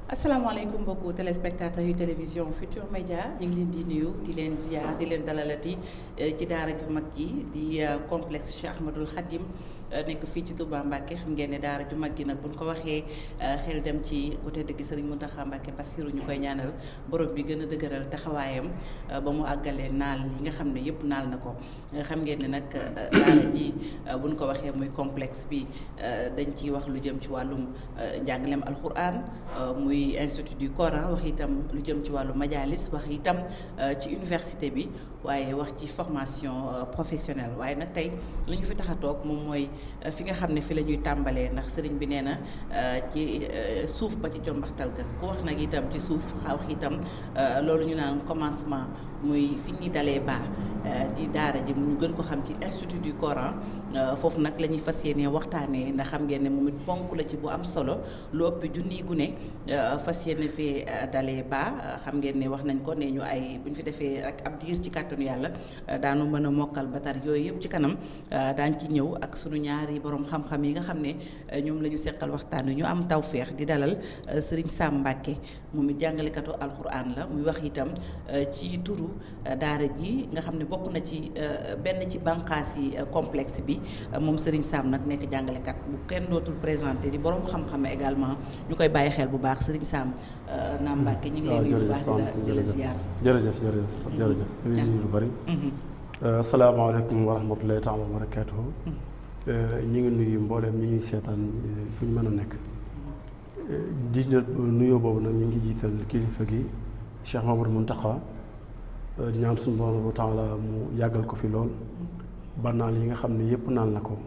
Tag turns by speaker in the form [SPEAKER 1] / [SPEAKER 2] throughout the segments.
[SPEAKER 1] asalaamaaleykum mbokku téléspectateurs yu télévision Futur Média ñu ngi leen di nuyu di leen ziar di leen dalalati ci daara ju mag ji di complexe Cheikh Ahmadoul Khadim nekk fii ci Touba Mbacké xam ngeen ne daara ju mag ji nag buñ ko waxee xel dem ci côté dëgg Serigne Mountakha Mbacké Bassirou ñu koy ñaanal borom bi gën a dëgëral taxawaayam ba mu àggalee naal yi nga xam ne yëpp naal na ko xam ngeen ne nag daara ji buñ ko waxee muy complexe bi dañ ciy wax lu jëm ci wàllum njàngaleem alxuraan muy institut du Coran wax itam lu jëm ci wàllu majalis wax itam ci université bi waaye wax ci formation professionnelle waaye nag tey li ñu fi tax a toog moom mooy fi nga xam ne fi la ñuy tàmbalee ndax sëriñ bi nee na ci suuf ba ci jombaxtal ga ku wax nag itam ci suuf wax itam loolu ñu naan commencement muy fi ñuy dalee baa di daara ji ñu gën ko xam ci institut du Coran foofu nag la ñuy fas yéene waxtaanee ndax xam ngeen ne moom it ponk la ci bu am solo lu ëpp junniy gune fas yéene fee dalee ba xam ngeen ne wax nañ ko ne ñu ay bu ñu fi defee rek ab diir ci kàttanu yàlla daanu mën a mokkal ba tar yooyu yëpp ci kanam daañ ci ñëw ak sunu ñaari borom xam-xam yi nga xam ne ñoom la ñu seqal waxtaan wi ñu am tawféex di dalal Serigne Sam Mbacké moom it jàngalekatu alxuraan la muy wax itam ci turu daara ji nga xam ne bokk na ci benn ci bànqaas yi complexe bi moom Serigne Sam nag nekk jàngalekat bu kenn dootul présenté di borom xam-xam également ñu koy bàyyi xel bu baax Serigne Sam Naam Mbacké ñu ngi lay nuyu bu baax di la ziar.
[SPEAKER 2] jërëjëf ñu ngi nuyu lu bari. asalaamaaleykum wa rahmatulahi taala wa barakaatuhu. ñu ngi nuyu mbooleem ñi ñuy seetaan fu ñu mën a nekk. di nuyoo boobu nag ñu ngi jiital kilifa gi Cheikh Mamadou Mountakha di ñaan suñu borom taala mu yàggal ko fi lool. ba naal yi nga xam ne yëpp naal na ko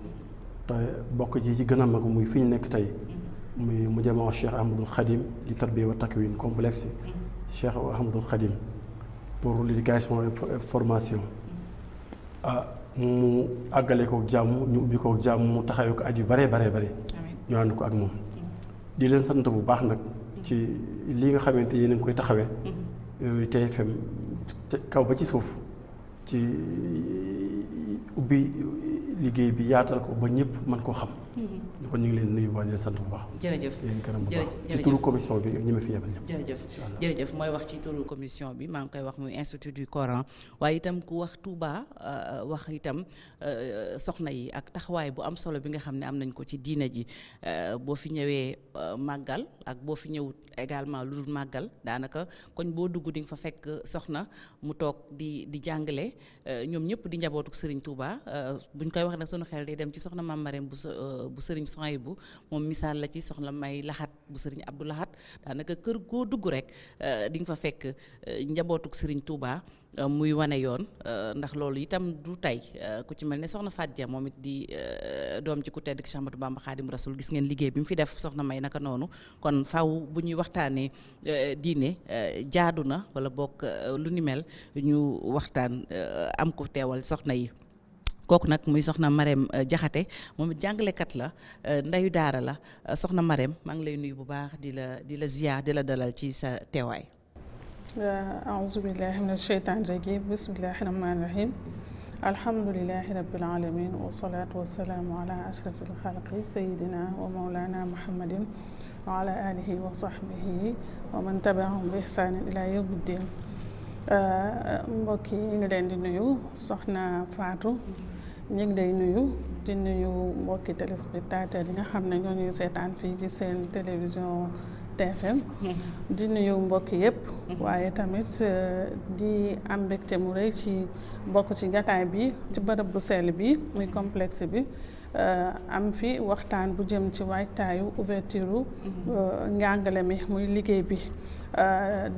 [SPEAKER 2] te bokk ci gën a mag muy fi ñu nekk tey. muy mu jamaa Cheikh Ahmadoul Khadim di tarbiya wa takwin complexe Cheikh Ahmadoul Khadim pour l'éducation et formation mu àggale ko jàmm ñu ubbi ko jàmm mu taxawee ko at yu bare ñu ànd ko ak moom di leen sant bu baax nag ci li nga xamante yéen a ngi koy taxawee TFM kaw ba ci suuf ci ubbi liggéey bi yaatal ko ba ñëpp mën koo xam. kon ñu ngi leen nuyu di sant bu baax.
[SPEAKER 1] jërëjëf
[SPEAKER 2] yéen kanam bu baax ci turu commission bi ñi ma fi yebal ñëpp.
[SPEAKER 1] jërëjëf mooy wax ci turu commission bi maa ngi koy wax muy institut du Coran waaye itam ku wax Touba wax itam soxna yi ak taxawaay bu am solo bi nga xam ne am nañ ko ci diine ji boo fi ñëwee màggal ak boo fi ñëwut également lu dul màggal daanaka koñ boo dugg di nga fa fekk soxna mu toog di jàngale ñoom ñëpp di njabootuk Serigne Touba buñ koy wax nag sunu xel day dem ci soxna Mame Marème bu Serigne Souhaïbou moom misaal la ci soxna May Laxat bu Serigne Abdou Lahat daanaka kër goo dugg rek di nga fa fekk njabootuk Serigne Touba muy wane yoon ndax loolu itam du tey ku ci mel ne soxna Fatia moom it di doom ci ku tedd Cheikh Ahmadou Bamba Khadim Rasoul gis ngeen liggéey bi mu fi def soxna May naka noonu kon faaw bu ñuy waxtaanee diine jaadu na wala bokk lu ni mel ñu waxtaan am ko teewal soxna yi. kooku nag muy soxna Marème Jaxate moom it jàngalekat la ndeyu daara la soxna Marème maa ngi lay nuyu bu baax di la ziar di la dalal ci sa teewaay.
[SPEAKER 3] aouzu billahi min asheytaan rajim bismillahi rahmani rahim alhamdulilahi rabbil alamin wasalaatu wasalaamu ala ashrafil xalqi sayidina wa maulana muhammadin wa ala alihi wa sahbihi wa man tabiahum bi ihsanin ila yawmiddin mbokk yi ñu ngi leen di nuyu soxna Fatou ñu ngi lay nuyu di nuyu mbokki téléspectateur yi nga xam ne ñoo ñuy seetaan fii ci seen télévision TFM di nuyu mbokki yëpp waaye tamit di am mbégte mu rëy ci bokk ci jataay bi ci bërëb bu sell bi muy complexe bi am fi waxtaan bu jëm ci waajtaayu ouverture njàngale mi muy liggéey bi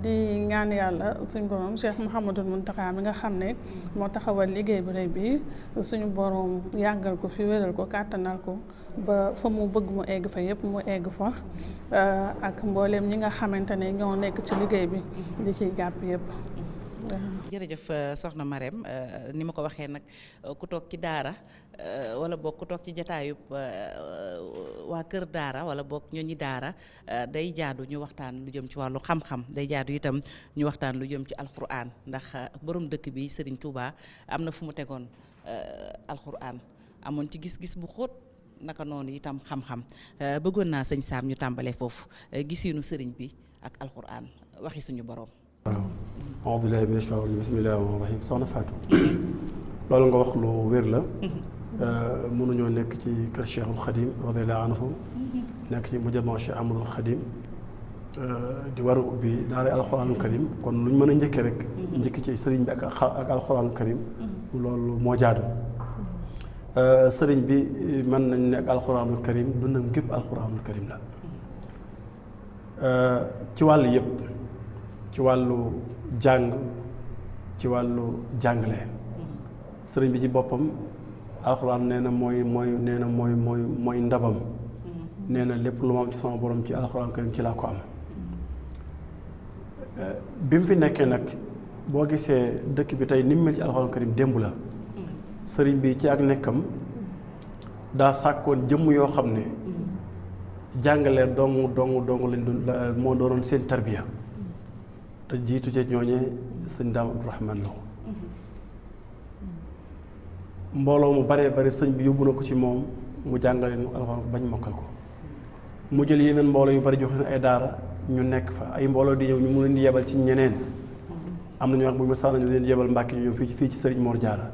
[SPEAKER 3] di ñaan yàlla suñu borom Cheikh Mouhamadul Mountakha mi nga xam ne moo taxawal liggéey bu rëy bi suñu borom yàggal ko fi wéral ko kàttanal ko ba fa mu bëgg mu egg fa yëpp mu egg fa ak mbooleem ñi nga xamante ne ñoo nekk ci liggéey bi di ciy jàpp yëpp.
[SPEAKER 1] jërëjëf soxna Marème ni ma ko waxee nag ku toog ci daara wala boog ku toog ci jataayub waa kër daara wala boog ñooñi daara day jaadu ñu waxtaan lu jëm ci wàllu xam-xam day jaadu itam ñu waxtaan lu jëm ci alxuraan ndax borom dëkk bi Serigne Touba am na fu mu tegoon alxuraan amoon ci gis-gis bu xóot naka noonu itam xam-xam bëggoon naa sëñ Sam ñu tàmbalee foofu gisinu sëriñ bi ak alxuraan waxi suñu borom.
[SPEAKER 2] waaw a'uuzu billaahi mina shaytaani rajiim bismillaahi rahmaani rahiim soxna Fatou loolu nga wax lu wér la mënuñoo nekk ci kër Cheikhul Khadim radiyallaahu anhu nekk ci mujamma Cheikh Ahmadul Khadim di war a ubbi daara alxuraanul karim kon luñ mën a njëkkee rek njëkk ci sëriñ bi ak alxuraanul karim loolu moo jaadu sëriñ bi mën nañ ne ak alxuraanul karim dundam gépp alxuraanul karim la ci wàll yëpp ci wàllu jàng ci wàllu jàngale sëriñ bi ci boppam alxuraan nee na mooy ndabam nee na lépp lu ma am ci sama borom ci alxuraan karim ci laa ko am bi mu fi nekkee nag boo gisee dëkk bi tey ni mu mel ci alxuraan karim démb la sëriñ bi ci ak nekkam daa sàkkoon jëmm yoo xam ne jàngale dong lañ doon moo doonoon seen tarbiya te jiitu ca ñooñee sëñ Daam Abdourahman Lo mbooloo mu baree bari sëñ bi yóbbu na ko ci moom mu jàngale nu alxuraan bañ mokkal ko mu jël yeneen mbooloo yu bari joxe na ay daara ñu nekk fa ay mbooloo di ñëw ñu mu leen di yebal ci ñeneen am na ñoo xam bu ñu sax nañu leen di yebal Mbàkke ñu ñëw fii ci sëriñ Mor Jaara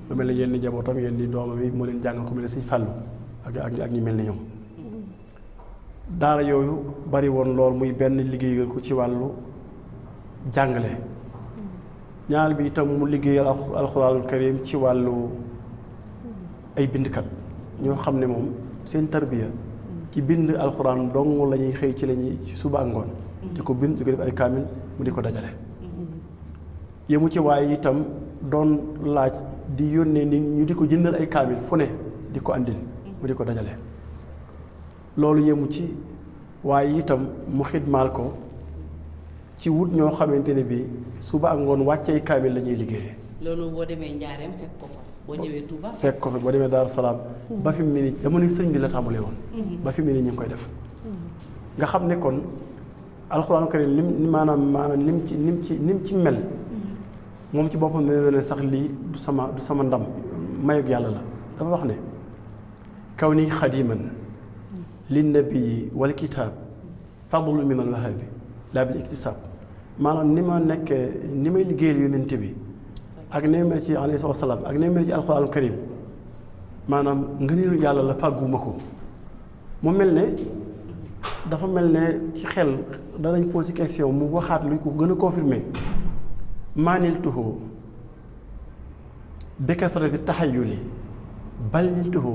[SPEAKER 2] lu mel ne yenn njabootam yenn ni doomam yi moo leen jàngal ko mel ne sëñ Fàllu ak ñi mel ni ñoom daara yooyu bari woon lool muy benn liggéeyal ko ci wàllu jàngale ñaar bi itam mu liggéeyal alxuraanul karim ci wàllu ay bindkat ñoo xam ne moom seen tarbiya ci bind alxuraan dong la ñuy xëy ci la ñuy ci suba ak ngoon di ko bind di ko def ay kaamil mu di ko dajale yemu ci waaye itam doon laaj di yónnee ni ñu di ko jëndal ay kaamil fu ne di ko andil mu di ko dajale loolu yemu ci waaye itam mu xidmaal ko ci wut ñoo xamante ne bi suba ak ngoon wàccee kaamil la ñuy liggéeyee.
[SPEAKER 1] loolu boo demee Njaareem fekk ko fa boo ñëwee Touba.
[SPEAKER 2] fekk ko fa boo demee Daaru Salaam. ba fi mu ne nii jamono sëñ bi la tàmbalee woon. ba fi mu ne nii ñu ngi koy def. nga xam ne kon alxuraanu karim maanaam nim ci mel. moom ci boppam nee na sax lii du sama ndam mayug yàlla la dafa wax ne kaw ni xadiman lin nabii wal kitaab fadlu min al wahabi laa bil iktisaab maanaam ni ma nekkee ni may liggéeyal yonent bi ak ni mel ci alayhi salaam ak ni mel ci alxuraanu karim maanaam ngëneelu yàlla la fàgguma ko mu mel ne dafa mel ne ci xel danañ posé question mu waxaat lu ko gën a confirmer maaniltuhu bi kasrati taxayuli bal niltuhu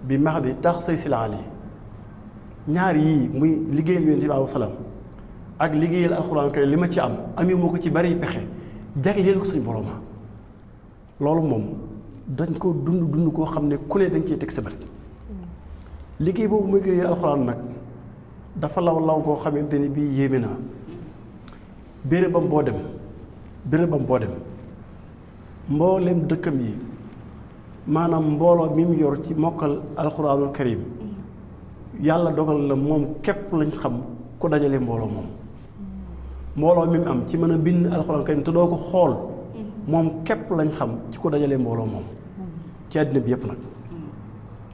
[SPEAKER 2] bi maxdi tax say silaali ñaar yii muy liggéeyal yonent bi alayhi salaam ak liggéeyal alxuraan karim li ma ci am ami moo ko ci bari pexe jagleel ko suñu borooma loolu moom dañ ko dund koo xam ne ku ne dañ cee teg sa bët liggéey boobu muy liggéeyal alxuraan nag dafa law koo xamante ni bii yéeme na bérébam boo dem mbooleem dëkkam yi maanaam mbooloo mi mu yor ci mokkal alxuraanul karim yàlla dogal la moom képp lañ xam ku dajale mbooloo moom mbooloo mi mu am ci mën a bind alxuraanul karim te doo ko xool moom képp lañ xam ci ku dajale mbooloo moom ci àddina bi yëpp nag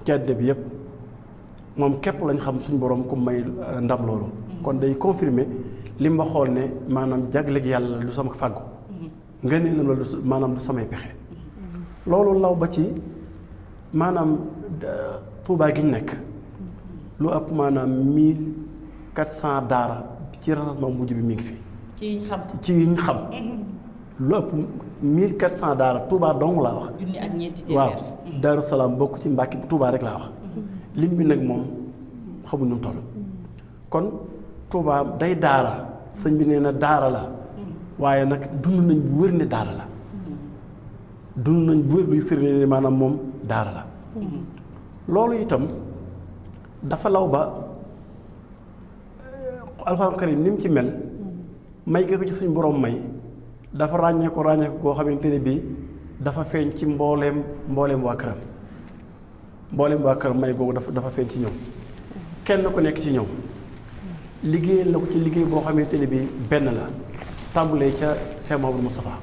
[SPEAKER 2] ci àddina bi yëpp moom képp lañ xam suñ borom ku may ndam loolu kon day confirmer li ma xool ne maanaam jagleeg yàlla du sama fàggu nga ne la du maanaam du samay pexe loolu law ba ci maanaam Tuubaa gi ñu nekk lu ëpp maanaam 1400 daara ci recensement mujj bi mi ngi fi. ci yi ñu xam. lu ëpp 1400 daara Tuubaa dong laa wax.
[SPEAKER 1] junni ak ñeenti téeméer.
[SPEAKER 2] waaw Daaru Salaam bokk ci Mbàkke Tuubaa rek laa wax. lim bi nag moom xamuñ nu mu toll. kon Tuubaa day daara sëñ bi nee na daara la. waaye nag dund nañ bu wér ne daara la dund nañ bu wér luy firnde ne maanaam moom daara la loolu itam dafa law ba alxuraan karim ni mu ci mel may gi ko ci suñu borom may dafa ràññeeku koo xamante ne bii dafa feeñ ci mbooleem waa këram may googu dafa feeñ ci ñoom kenn ku nekk ci ñoom liggéeyal la ko ci liggéey boo xamante ne bii benn la tàmbulee ca Cheikh Mamadou Moustapha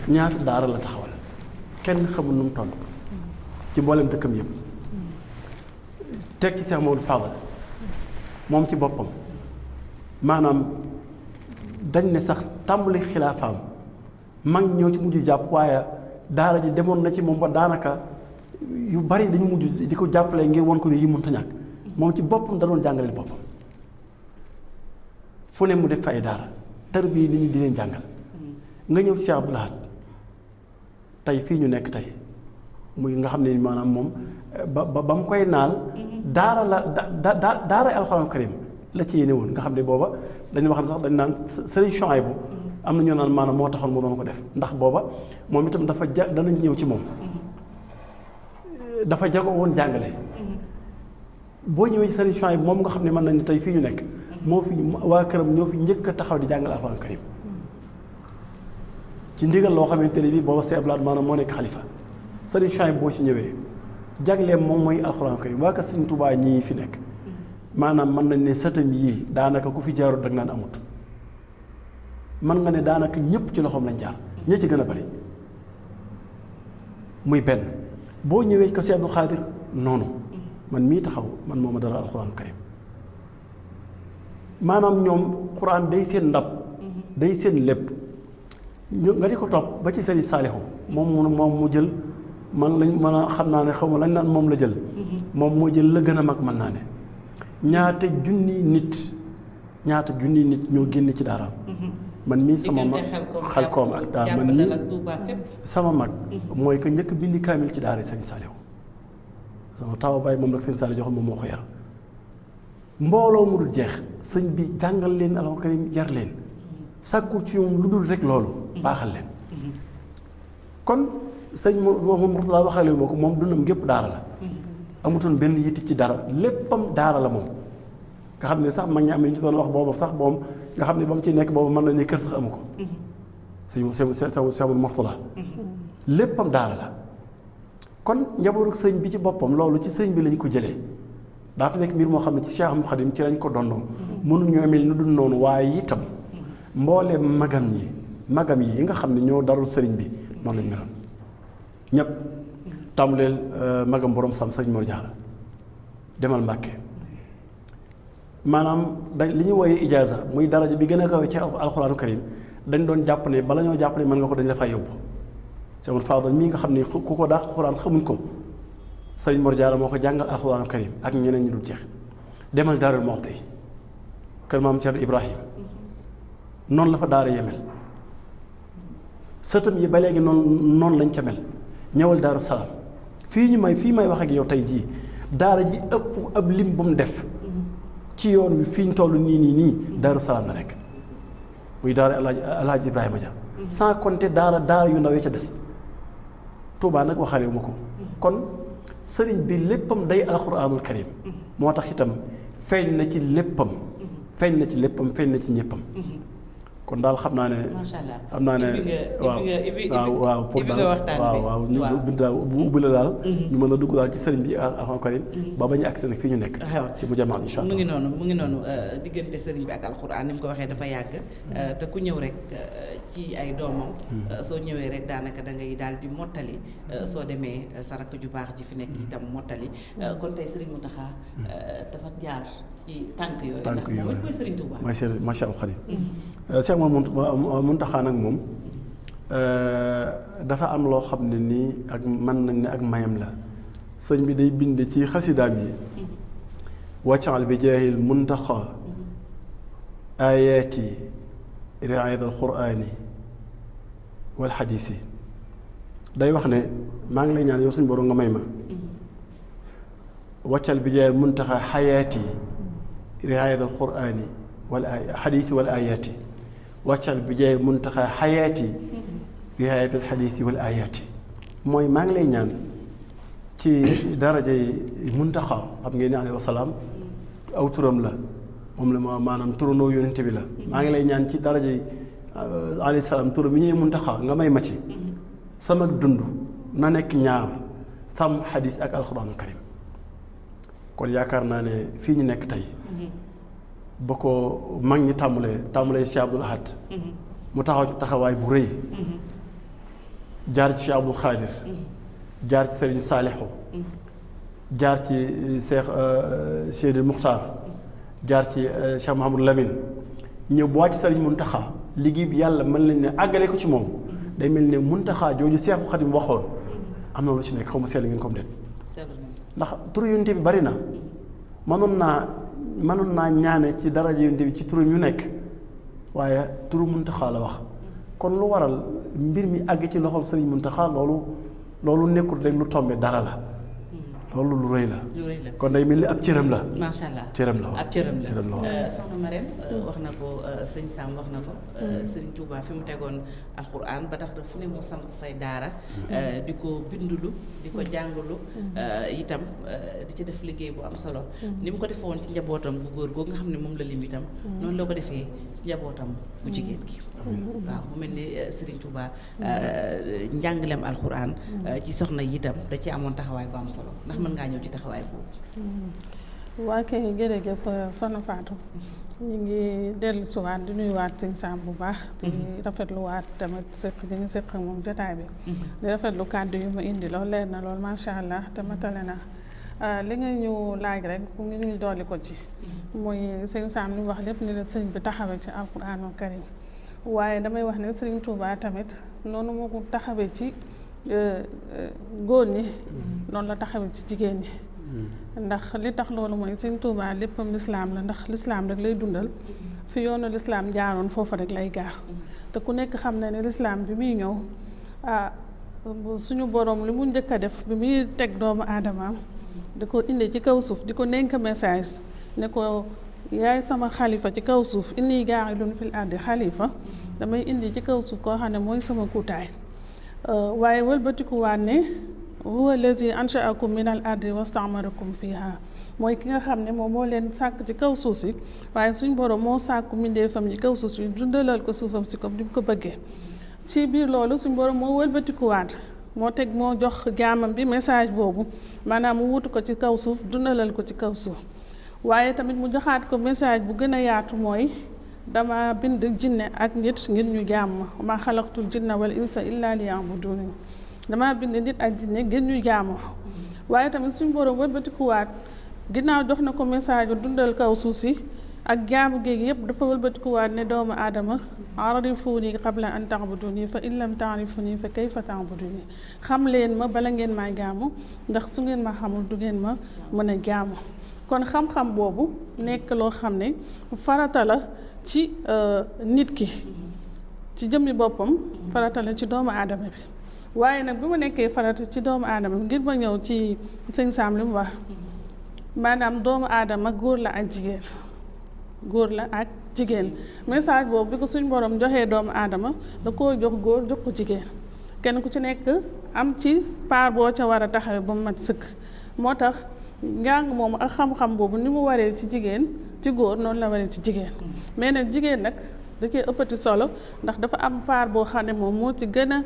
[SPEAKER 2] ñaata daara la taxawal kenn xamul nu mu toll ci mboolem dëkkam yëpp teg ci Cheikh Mamadou Fadal moom ci boppam maanaam dañ ne sax tàmbali xilaafaam mag ñoo ci mujj jàpp waaye daara ji demoon na ci moom ba daanaka yu bari dañu mujj di ko jàppale ngir won ko ne yi mënta ñàkk moom ci boppam da doon jàngaleel boppam fu ne mu def fa ay daara tarbiya nit ñi di leen jàngal nga ñëw ci Cheikh Abdoul Ahad tey fii ñu nekk tey muy nga xam ne maanaam moom ba mu koy naal daara la daara alxuraan karim la ci yéene woon nga xam ne booba dañu wax ne sax dañ naan Sëriñ Chouaïbou am na ñoo naan maanaam moo taxoon mu doon ko def ndax booba moom itam dafa danañ ñëw ci moom dafa jago woon jàngale boo ñëwee ci Sëriñ Chouaïbou moom nga xam ne mën nañ ne tey fii ñu nekk moo fi waa këram ñoo fi njëkk a taxaw di jàngal alxuraan karim ci ndigal loo xamante ne bii booba Sëriñ Abdoul Ahad maanaam moo nekk xalifa Sëriñ Chouaïbou boo ci ñëwee jagleem moom mooy alxuraan karim waa ka Sëriñ Tuubaa ñii fi nekk maanaam mën nañ ne sëtam yii daanaka ku fi jaarut dag naan amut mën nga ne daanaka ñëpp ci loxoom lañ jaar ñee ci gën a bari muy benn boo ñëwee ko Sëriñ Abdou Khadir noonu man mii taxaw man moo ma dara alxuraan karim maanaam ñoom xuraan day seen ndab day seen lépp ñu nga di ko topp ba ci Sëriñ Saalihu moom mu jël man lañ mën a xam naa ne xaw ma lañ naan moom la jël moom moo jël la gën a mag mën naa ne ñaata junni nit ñoo génne ci daaraam man mii sama mag Xelkom ak daara man mii sama mag mooy que njëkk bindi kaamil ci daara Sëriñ Saalihu sama taw baay moom la Sëriñ Saalihu joxoon moom moo ko yar mbooloo mu dul jeex sëñ bi jàngal leen alxuraan karim yar leen sàkkul ci ñoom lu dul rek loolu baaxal leen kon sëñ moom Murtala waxale ma ko moom dundam gépp daara la amutoon benn yitti ci dara léppam daara la moom nga xam ne sax mag ñi am ñu ci doon wax booba sax moom nga xam ne ba mu ci nekk booba mën nañu kër sax amu ko sëñ Murtala léppam daara la kon njabootu sëñ bi ci boppam loolu ci sëñ bi lañ ko jëlee daa fi nekk mbir moo xam ne ci Cheikh Ahmadou Khadim ci lañ ko dondoo mënuñoo mel nu dul noonu waaye itam mbooleem magam yi nga xam ne ñoo darul sëriñ bi noonu lañ meloon ñëpp tàmbaleel magam borom sam sëriñ Mor Jaara demal Mbàkke maanaam li ñu wooyee ijaaza muy daraja bi gën a kawe ci alxuraanu karim dañ doon jàpp ne bala ñoo jàpp ne mën nga ko dañ la fay yóbbu sama Faadal mii nga xam ne ku ko daax alxuraan xamuñ ko sëriñ Mor Jaara moo ko jàngal alxuraanu karim ak ñeneen ñi dul jeex demal Daarul Muxti kër maam Cerno Ibrahim noonu la fa daara yemel sëtam yi ba léegi noonu lañ ca mel ñëwal Daaru Salaam fii may wax ak yow tey jii daara ji ëpp ab lim bu mu def ci yoon wi fii ñu toll nii Daaru Salaam la nekk muy daara Alaaji Ibrahima Dia sans compter daara yu ndaw yi ca des Tuubaa nag waxaale wu ma ko kon sëriñ bi léppam day alxuraanul karim moo tax itam feeñ na ci léppam feeñ na ci ñéppam kon daal xam naa ne
[SPEAKER 1] macha allah
[SPEAKER 2] xam naa ne waaw pour daal waaw ñu bu ubbi la daal ñu mën a dugg daal ci sëriñ bi alxuraan karim ba bañu agsi nag fii ñu nekk ci mu jamaan insha allah
[SPEAKER 1] mu ngi noonu diggante sëriñ bi ak alxuraan ni mu ko waxee dafa yàgg te ku ñëw rek ci ay doomam soo ñëwee rek daanaka da ngay daal di mottali soo demee sa rakk ju baax ji fi nekk itam mottali kon tey sëriñ Mountakha dafa jaar ci tànk yooyu ndax moom mooy sëriñ Touba
[SPEAKER 2] mooy sëriñ macha allah xadim Cheikh Mountakha nag moom dafa am loo xam ne nii ak mën nañ ne ak mayam la sëñ bi day bind ci xasidaam yi waccal bi jaahil Mountakha ayaati riayat al quraani wal xadiisi day wax ne maa ngi lay ñaan yow suñu borom nga may ma waccal bi jaahil Mountakha xayaati riayat al quraani wal xadiisi wal ayaati wàccal bi jaay Muntaxa xayaati riayat al xadiisi wal ayaati mooy maa ngi lay ñaan ci darajay Muntaxa xam ngeen ne alayhi wasalaam aw turam la moom la maanaam turandoo yonent bi la maa ngi lay ñaan ci darajay alayhi salaam turam bi ñëwee Muntaxa nga may ma ci sama dund na nekk ñaar sàmm xadiis ak alxuraanul karim kon yaakaar naa ne fii ñu nekk tey ba ko mag ñi tàmbalee Cheikh Abdoul Ahad mu taxaw ci taxawaay bu rëy jaar ci Cheikh Abdoul Khadir jaar ci Serigne Salihu jaar ci Cheikh Seydi Muxtaar jaar ci Cheikh Mouhamadou Lamine ñëw bu wàcc Sëriñ Muntaxa liggéey bi yàlla mën nañ ne àggale ko ci moom day mel ne Muntaxa jooju Seexu Xadim waxoon am na lu ci nekk xaw ma seetlu ngeen comme déet ndax turu yonent bi bari na mënoon naa ñaane ci daraja yonent bi ci turu ñu nekk waaye turu Muntaxa la wax kon lu waral mbir mi àgg ci loxol Sëriñ Muntaxa loolu nekkul rek lu tombe dara la loolu lu rëy la. kon day mel ni ab cëram la.
[SPEAKER 1] macha allah
[SPEAKER 2] cëram la
[SPEAKER 1] ab cëram la. soxna Marème wax na ko sëñ Sam wax na ko. sëñ Touba fi mu tegoon alxuraan ba tax da fu ne mu samp fay daara. di ko bindulu di ko jàngalu. itam di ci def liggéey bu am solo. ni mu ko defee woon ci njabootam bu góor googu nga xam ne moom la lim itam. noonu la ko defee ci njabootam bu jigéen gi. waaw mu mel ni Serigne Touba njàngaleem alxuraan. ci soxna yi itam da ci amoon taxawaay bu am solo ndax mën ngaa ñëw ci taxawaay boobu.
[SPEAKER 3] waa kay jërëjëf Soxna Fatou. ñu ngi dellu siwaat di nuyuwaat sëñ Sam bu baax. di rafetluwaat tamit di ñu sëq moom jotaay bi. di rafetlu kàddu yu ma indi lool leer na lool macha allah te matale na. li nga ñu laaj rek pour ñu dolli ko ci. muy sëñ Sam li mu wax lépp ni la sëñ bi taxawee ci alquraanul karim waaye damay wax ne Sëriñ Tuubaa tamit noonu moo ko taxawee ci. góor ñi noonu la taxawee ci jigéen ñi ndax li tax loolu mooy Sëñ Tuubaa léppam lislaam la ndax lislaam rek lay dundal fi yoonu lislaam jaaroon foofu rek lay gaar te ku nekk xam na ne lislaam bi muy ñëw suñu borom li mu njëkk a def bi muy teg doomu aadamaam di ko indi ci kaw suuf di ko nenk message ne ko yaay sama xalifa ci kaw suuf inni jaa'ilun fil ardi xalifa damay indi ci kaw suuf koo xam ne mooy sama kuutaay waaye wëlbatikuwaat ne huwa allazi ansha'akum min al ardi wastamarakum fiha mooy ki nga xam ne moom moo leen sàkk ci kaw suuf si waaye suñ borom moo sàkku mbindeefam ci kaw suuf si dundalal ko suufam si comme ni mu ko bëggee ci biir loolu suñ borom moo wëlbatikuwaat moo jox jaamam bi message boobu maanaam mu wutu ko ci kaw suuf dundalal ko ci kaw suuf waaye tamit mu joxaat ko message bu gën a yaatu mooy dama bind jinne ak nit ngir ñu jàmm ma xalaqtul jinna wal insa illa liya'budun dama bind nit ak jinne ngir ñu jàmm waaye tamit suñu borom wëlbatikuwaat ginnaaw jox na ko message dundal kaw suuf si ak jaamu géegi yépp dafa wëlbatikuwaat ne doomu aadama arifuni qabla an ta'buduni fa in lam ta'rifuni fa kayfa ta'buduni xam leen ma bala ngeen maa jaamu ndax su ngeen ma xamul du ngeen ma mën a jaamu kon xam-xam boobu nekk loo xam ne farata la ci nit ki ci jëmmi boppam farata la ci doomu aadama bi waaye nag bi mu nekkee farata ci doomu aadama bi ngir ma ñëw ci sëñ Sam li mu wax maanaam doomu aadama góor la ak jigéen message boobu bi ko suñ borom joxee doomu aadama da koo jox góor jox ko jigéen kenn ku ci nekk am ci part boo ca war a taxawee ba mu mat sëkk moo tax njàng moomu ak xam-xam boobu ni mu waree ci jigéen ci góor noonu la waree ci jigéen mais nag jigéen nag da cee ëppati solo ndax dafa am part boo xam ne moom moo ci gën a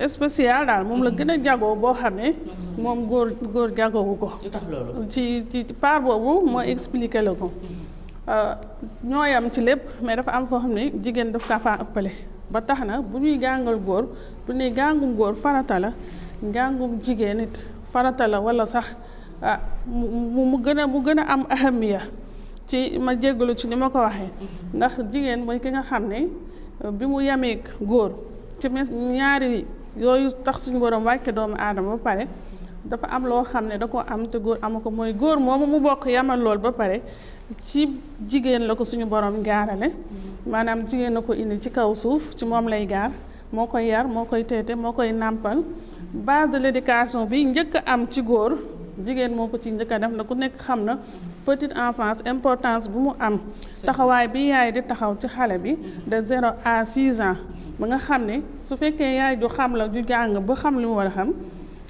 [SPEAKER 3] spécial daal moom la gën a jagoo boo xam ne moom góor jagoowu ko ci part boobu moo expliqué la ko ñooyam ci lépp mais dafa am foo xam ne jigéen daf kaa faa ëppale ba tax na bu ñuy jàngal góor bu ne njàngum góor farata la njàngum jigéen it farata la wala sax mu gën a am ahamiya ci ma jéggalu ci ni ma ko waxee ndax jigéen mooy ki nga xam ne bi mu yameek góor ci ñaari yooyu tax suñu borom wàcce doomu aadama ba pare dafa am loo xam ne da ko am te góor amu ko mooy góor moomu mu bokk yamal lool ba pare ci jigéen la ko suñu borom gaarale maanaam jigéen la ko indi ci kaw suuf ci moom lay gaar moo koy yar moo koy teete moo koy nàmpal base de l'éducation bi njëkk a am ci góor jigéen moo ko ci njëkk a def na ku nekk xam na petite enfance importance bu mu am taxawaay bi yaay di taxaw ci xale bi de 0 à 6 ans ba nga xam ne su fekkee yaay ju xam la ju jàng ba xam li mu war a xam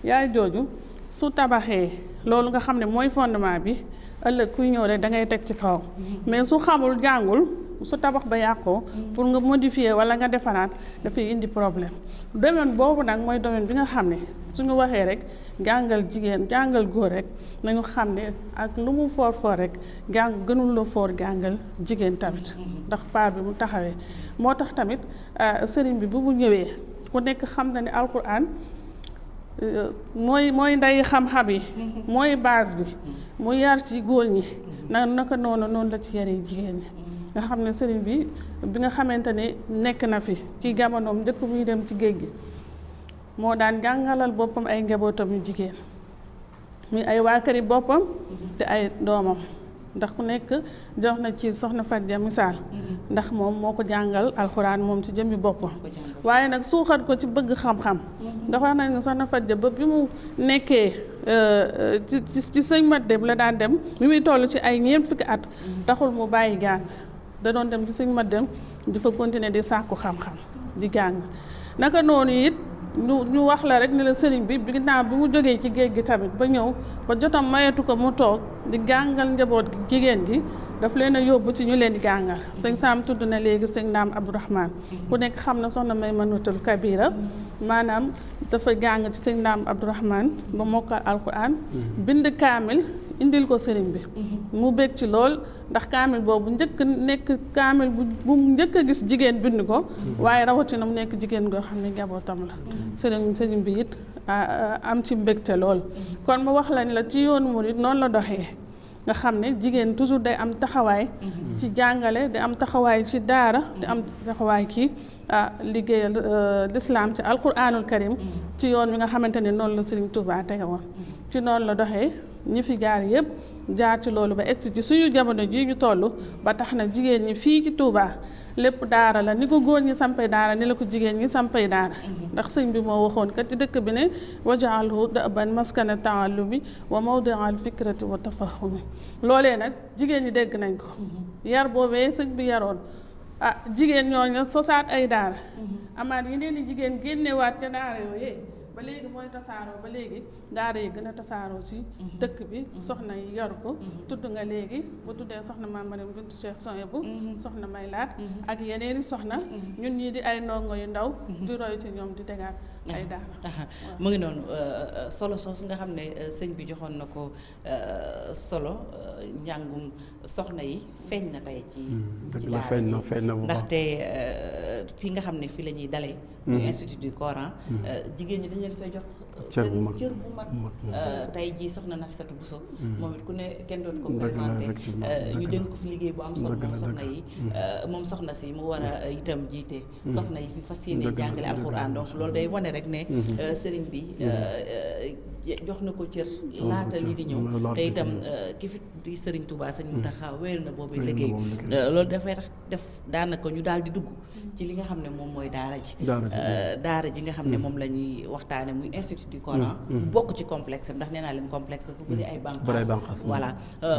[SPEAKER 3] yaay jooju su tabaxee loolu nga xam ne mooy fondement bi ëllëg kuy ñëw rek da ngay teg ci kaw mais su xamul jàngul su tabax ba yàqoo pour nga modifier wala nga defaraat dafay indi problème domaine boobu nag mooy domaine bi nga xam ne suñu waxee rek jàngal jigéen jàngal góor rek nañu xam ne ak lu mu foor rek gënul la foor jàngal jigéen tamit ndax part bi mu taxawee moo tax tamit sëriñ bi bu mu ñëwee ku nekk xam na ne alquran mooy ndey xam-xam yi mooy base bi mu yar ci góor ñi naka noonu la ci yaree jigéen ñi nga xam ne sëriñ bi nga xamante ne nekk na fi ci jamonoom njëkk muy dem ci géej gi moo daan jàngalal boppam ay njabootam yu jigéen muy ay waa këri boppam te ay doomam ndax ku nekk jox na ci soxna Faty misaal ndax moom moo ko jàngal alxuraan moom ci jëmmi boppam waaye nag suuxat ko ci bëgg xam-xam ndax wax nañ ne soxna Faty ba bi mu nekkee ci sëñ Mat Dem la daan dem bi muy toll ci ay ñeent fukki at taxul mu bàyyi jàng da doon dem ci sëñ Mat Dem di fa continuer di sàkku xam-xam di jàng naka noonu it ñu wax la rek ni la sëriñ bi ginnaaw bi mu jógee ci géej gi tamit ba ñëw ba jotam mayatu ko mu toog di jàngal njaboot jigéen gi daf leen a yóbbu ci ñu leen di jàngal sëñ Sam tudd na léegi sëñ Ndaam Abdourahmane ku nekk xam na soxna Maymunatul Kabira maanaam dafa jàng ci sëñ Ndaam Abdourahmane ba mokkal alquran bind kaamil indil ko sëriñ bi mu bég ci lool ndax kaamil boobu njëkk nekk kaamil bu njëkk a gis jigéen bind ko waaye rawatina mu nekk jigéen goo xam ne njabootam la sëriñ bi it am ci mbégte lool kon ma wax lañ la ci yoonu murid noonu la doxee nga xam ne jigéen toujours day am taxawaay ci jàngale di am taxawaay ci daara di am taxawaay ci liggéeyal lislaam ci alquranul karim ci yoon wi nga xamante ne noonu la Sëriñ Tuubaa tege woon ci noonu la doxee ñi fi jaar yëpp jaar ci loolu ba egsi ci suñu jamono ji ñu toll ba tax na jigéen ñi fii ci Tuubaa lépp daara la ni ko góor ñi sampay daara ni la ko jigéen ñi sampay daara ndax sëñ bi moo waxoon kat ci dëkk bi ne wajaalhu daban maskana taallumi wa mawdial fikrati wa tafahumi loolee nag jigéen ñi dégg nañ ko yar boobee sëñ bi yaroon jigéen ñooñu sosaat ay daara amaat yeneen i jigéen génnewaat ca daara yooyee ba léegi mooy tasaaroo ba léegi daara yi gën a tasaaroo ci dëkk bi soxna yi yor ko tudd nga léegi bu tuddee soxna Maam Mariam bintu Cheikh Souhaïbou soxna Maylaat ak yeneeni soxna ñun ñii di ay ndongo yu ndaw di roy ci ñoom di tegaat ay daara
[SPEAKER 1] mu ngi noonu solo sos nga xam ne sëñ bi joxoon na ko solo njàngum soxna yi feeñ na tey ci daara
[SPEAKER 2] feeñ na bu baax
[SPEAKER 1] ndaxte fi nga xam ne fi la ñuy dalee muy institut du Coran jigéen ñi dañ leen fay jox cër bu mag tey jii soxna Nafisatu Bousso moom it ku ne kenn doon ko présenté ñu dénk ko fi liggéey bu am solo moom soxna yi moom soxna si mu war a itam jiite soxna yi fi fas yéene jàngale alxuraan donc loolu day wane rek ne sëriñ bi jox na ko cër laata lii di ñëw te itam ki fi di sëriñ Touba sëñ Mountakha wéeru na boobu liggéey loolu dafay tax def daanaka ñu daal di dugg ci li nga xam ne moom mooy daara ji nga xam ne moom la ñuy waxtaane muy institut du Coran bokk ci complexe ndax nee naa leen complexe dafa bëri ay bànqaas voilà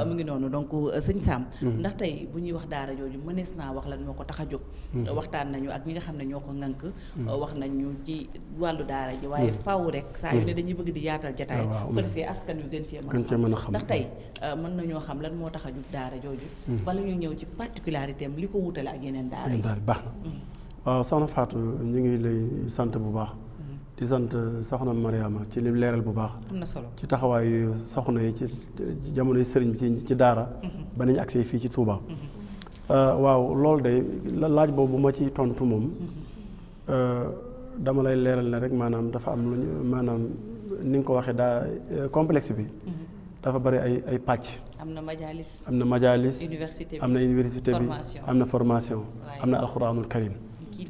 [SPEAKER 1] mu ngi noonu donc sëñ Sam ndax tey bu ñuy wax daara jooju mënees naa wax lan moo ko tax a jóg waxtaan nañu ak ñi nga xam ne ñoo ko ŋànk wax nañu ci wàllu daara ji waaye faaw rek saa yu ne dañuy bëgg di yaatal jataay bu ko defee askan wi gën cee mën a xam ndax tey mën nañoo xam lan moo tax a jóg daara jooju bala ñu ñëw ci particularité am li ko wutale ak yeneen daara yi
[SPEAKER 2] baax na waaw soxna Fatou ñu ngi lay sant bu baax di sant soxna Mariama ci li leeral bu baax
[SPEAKER 1] am na solo ci
[SPEAKER 2] taxawaayu soxna yi ci jamono yi sëriñ bi ci daara ba nañu accès fii ci Touba waaw loolu de laaj boobu ma ci tontu moom dama lay leeral ne rek maanaam dafa am lu ñu maanaam ni nga ko waxee daa complexe bi dafa bari ay pàcc.
[SPEAKER 1] am na majalis
[SPEAKER 2] université bi am na université bi am na formation am na alxuraanul karim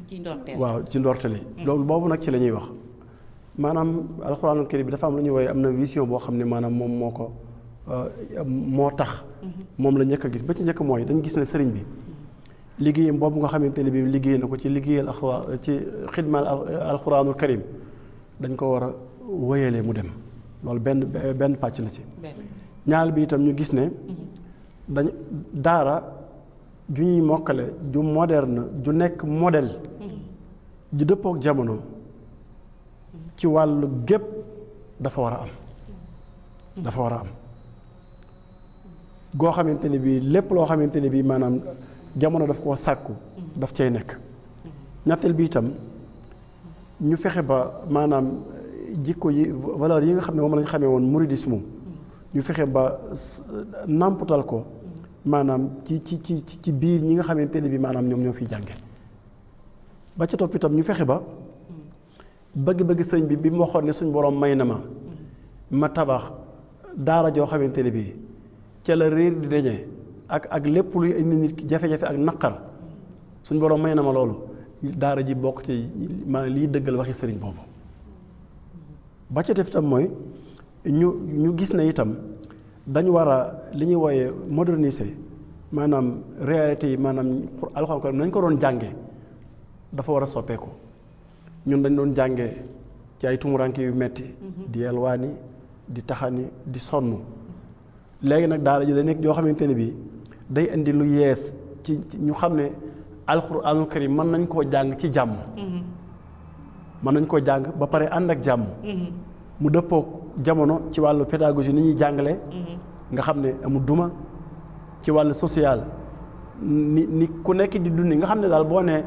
[SPEAKER 1] ci ndorteel
[SPEAKER 2] waaw ci ndorteel yi loolu boobu nag ci la ñuy wax maanaam alxuraanul karim bi dafa am lu ñuy woowee am na vision boo xam ne maanaam moom moo ko moo tax moom la njëkk a gis ba ci njëkk mooy dañu gis ne sëriñ bi liggéeyam boobu nga xamante ne bi liggéey na ko ci liggéeyal ci xidmaal alxuraanul karim dañ ko war a wéyalee mu dem loolu benn pàcc la ci ñaar bi itam ñu gis ne dañ daara ju ñuy mokkale ju moderne ju nekk modèle ju dëppook jamono ci wàllu gépp dafa war a am goo xamante ne bii lépp loo xamante ne bii maanaam jamono daf koo sàkku daf cay nekk ñetteel bi itam ñu fexe ba maanaam jikko yi valeur yi nga xam ne moom lañ xamee woon mouridisme ñu fexe ba nàmputal ko maanaam ci biir ñi nga xamante ne bi maanaam ñoom ñoo fiy jànge ba ca topp itam ñu fexe ba bëgg-bëgg sëñ bi mu waxoon ne suñ borom may na ma tabax daara joo xamante ne bii ca la réer di dañee ak lépp luy indi nit ki jafe-jafe ak naqar suñ borom may na ma loolu daara ji bokk ci maanaam liy dëggal waxi sëriñ boobu. ba ca def itam mooy ñu gis ne itam dañu war a li ñuy wooyee moderniser maanaam réalité yi maanaam alxuraan ko nañ ko doon jànge dafa war a soppeeku. ñun dañ doon jàngee ci ay tumuranke yu metti di yelwaani di taxani di sonn léegi nag daara ji da nekk yoo xamante ne bii day indi lu yees ci ñu xam ne alxuraanul karim mën nañ koo jàng ci jàmm mën nañ koo jàng ba pare ànd ak jàmm mu dëppook jamono ci wàllu pédagogie ni ñuy jàngale nga xam ne amul duma ci wàllu social ni ku nekk di dundi nga xam ne daal boo nee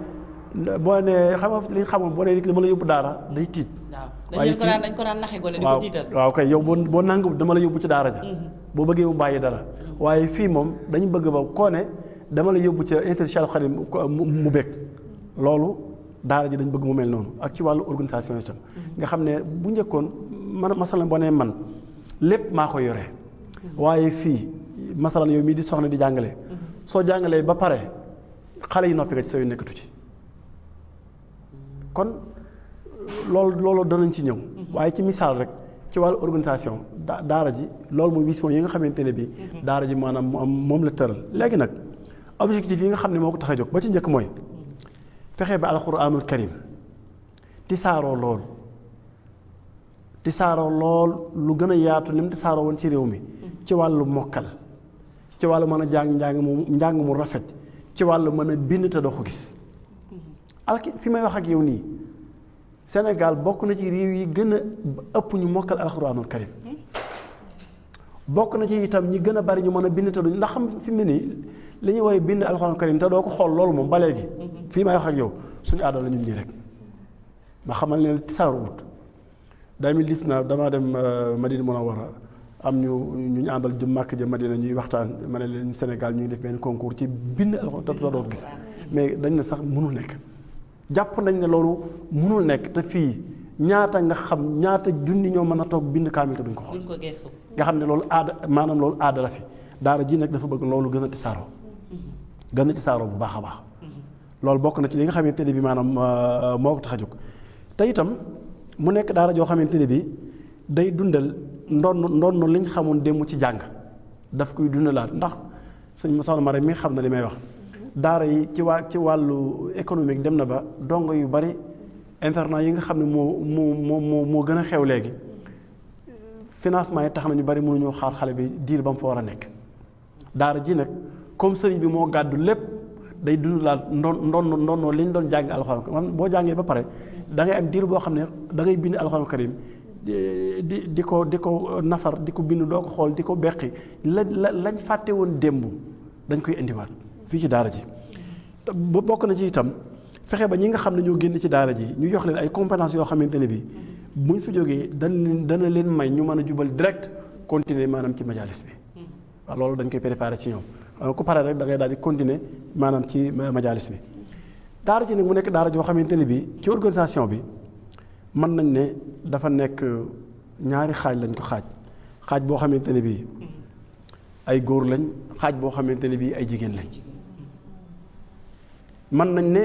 [SPEAKER 2] xam nga li xamoon boo nee dama la yóbbu daara day tiit.
[SPEAKER 1] waaw dañ ko daan naxe gone di ko tiital.
[SPEAKER 2] waaw kay yow boo nangu dama la yóbbu ci daara ja. boo bëggee mu bàyyi dara. waaye fii moom dañu bëgg ba koo ne dama la yóbbu ca institut Cheikh Khadim mu bëgg loolu daara ji dañ bëgg mu mel noonu ak ci wàllu organisation itam. nga xam ne bu njëkkoon masalan boo nee man lépp maa ko yore. waaye fii masalan yow mii di soxna di jàngale. soo jàngalee ba pare xale yi noppi nga ci sa yu nekkatu ci. kon loolu danañ ci ñëw waaye ci misaal rek ci wàllu organisation daara ji loolu mooy mission yi nga xamante ne bi daara ji maanaam moom la tëral léegi nag objectif yi nga xam ne moo ko tax a jóg ba ci njëkk mooy fexe ba alxuraanul karim tisaaroo lool lu gën a yaatu ni mu tisaaroo woon ci réew mi ci wàllu mokkal ci wàllu mën a njàng mu rafet ci wàllu mën a bind te doo ko gis fi may wax ak yow nii Sénégal bokk na ci réew yi gën a ëpp ñu mokkal alxuraanul karim bokk na ci itam ñi gën a bari ñu mën a bind te duñ ndax xam fi mu ne nii li ñuy woowee bind alxuraanul karim te doo ko xool loolu moom ba léegi fii may wax ak yow suñu aada la ñun ñii rek ma xamal ne tisaaru wut 2019 damaa dem Madina Munawara am ñu àndal jëm màkk jëm Madina ñuy waxtaan ma ne leen Sénégal ñu ngi def benn concours ci bind alxuraan te doo ko gis mais dañ ne sax mënul nekk jàpp nañ ne loolu mënul nekk te fii ñaata nga xam ñaata junni ñoo mën a toog bind kaamil te duñ ko xool.
[SPEAKER 1] duñ ko gëstu.
[SPEAKER 2] nga xam ne loolu aada maanaam loolu aada la fi daara ji nag dafa bëgg loolu gën a tisaaroo. gën a tisaaroo bu baax a baax. loolu bokk na ci li nga xamante ne bi maanaam moo ko tax a jóg te itam mu nekk daara joo xamante ne bi day dundal ndonn li nga xamoon démb ci jàng daf koy dundalaat ndax sëñ Moussa Mara mi xam na li may wax. daara yi ci wàllu économique dem na ba dongo yu bari internat yi nga xam ne moo gën a xew léegi financement yi tax na ñu bari mënuñoo xaar xale bi diir ba mu fa war a nekk daara ji nag comme sëriñ bi moo gàddu lépp day dund laal ndonnoo li ñu doon jàng alxuraan man boo jàngee ba pare da ngay am diir boo xam ne da ngay bind alxuraan karim di ko nafar di ko bind doo ko xool di ko beqi lañ fàtte woon démb dañ koy indiwaat fii ci daara ji bokk na ci itam fexe ba ñi nga xam ne ñoo génn ci daara ji ñu jox leen ay compétences yoo xamante ne bi buñ fi jógee dana leen may ñu mën a jubal direct continuer maanaam ci majalis bi waaw loolu dañ koy préparer ci ñoom ku pare rek da ngay daal di continuer maanaam ci majalis bi daara ji nag mu nekk daara joo xamante ne bi ci organisation bi mën nañ ne dafa nekk ñaari xaaj lañ ko xaaj boo xamante ne bi ay góor lañ xaaj boo xamante ne bii ay jigéen lañ mën nañ ne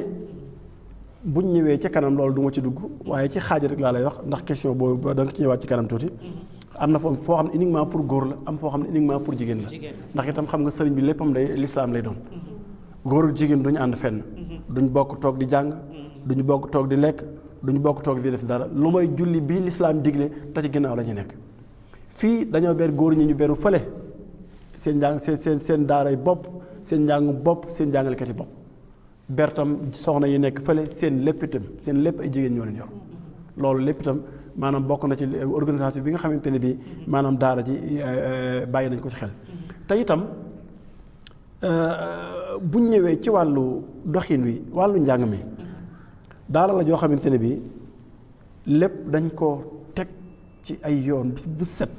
[SPEAKER 2] buñ ñëwee ci kanam loolu du ma ci dugg waaye ci xaaj rek laa lay wax ndax question boobu da nga ci ñëwaat ci kanam tuuti am na foo xam ne uniquement pour góor la am foo xam ne uniquement pour jigéen la ndax itam xam nga sëriñ bi léppam day lislaam lay doon góor ak jigéen duñu ànd fenn duñ bokk toog di jàng duñu bokk toog di lekk duñu bokk toog di def dara lu may julli bii lislaam digle te ci ginnaaw la ñu nekk fii dañoo ber góor ñi ñu beru fële seen njàng seen daaray bopp seen njàngu bopp seen jàngalekati bopp bertam soxna yi nekk fële seen lépp itam seen lépp ay jigéen ñoo leen yor loolu lépp itam maanaam bokk na ci organisation bi nga xamante ne bii maanaam daara ji bàyyi nañ ko ci xel te itam buñ ñëwee ci wàllu doxin wi wàllu njàng mi daara la joo xamante ne bii lépp dañ ko teg ci ay yoon bu set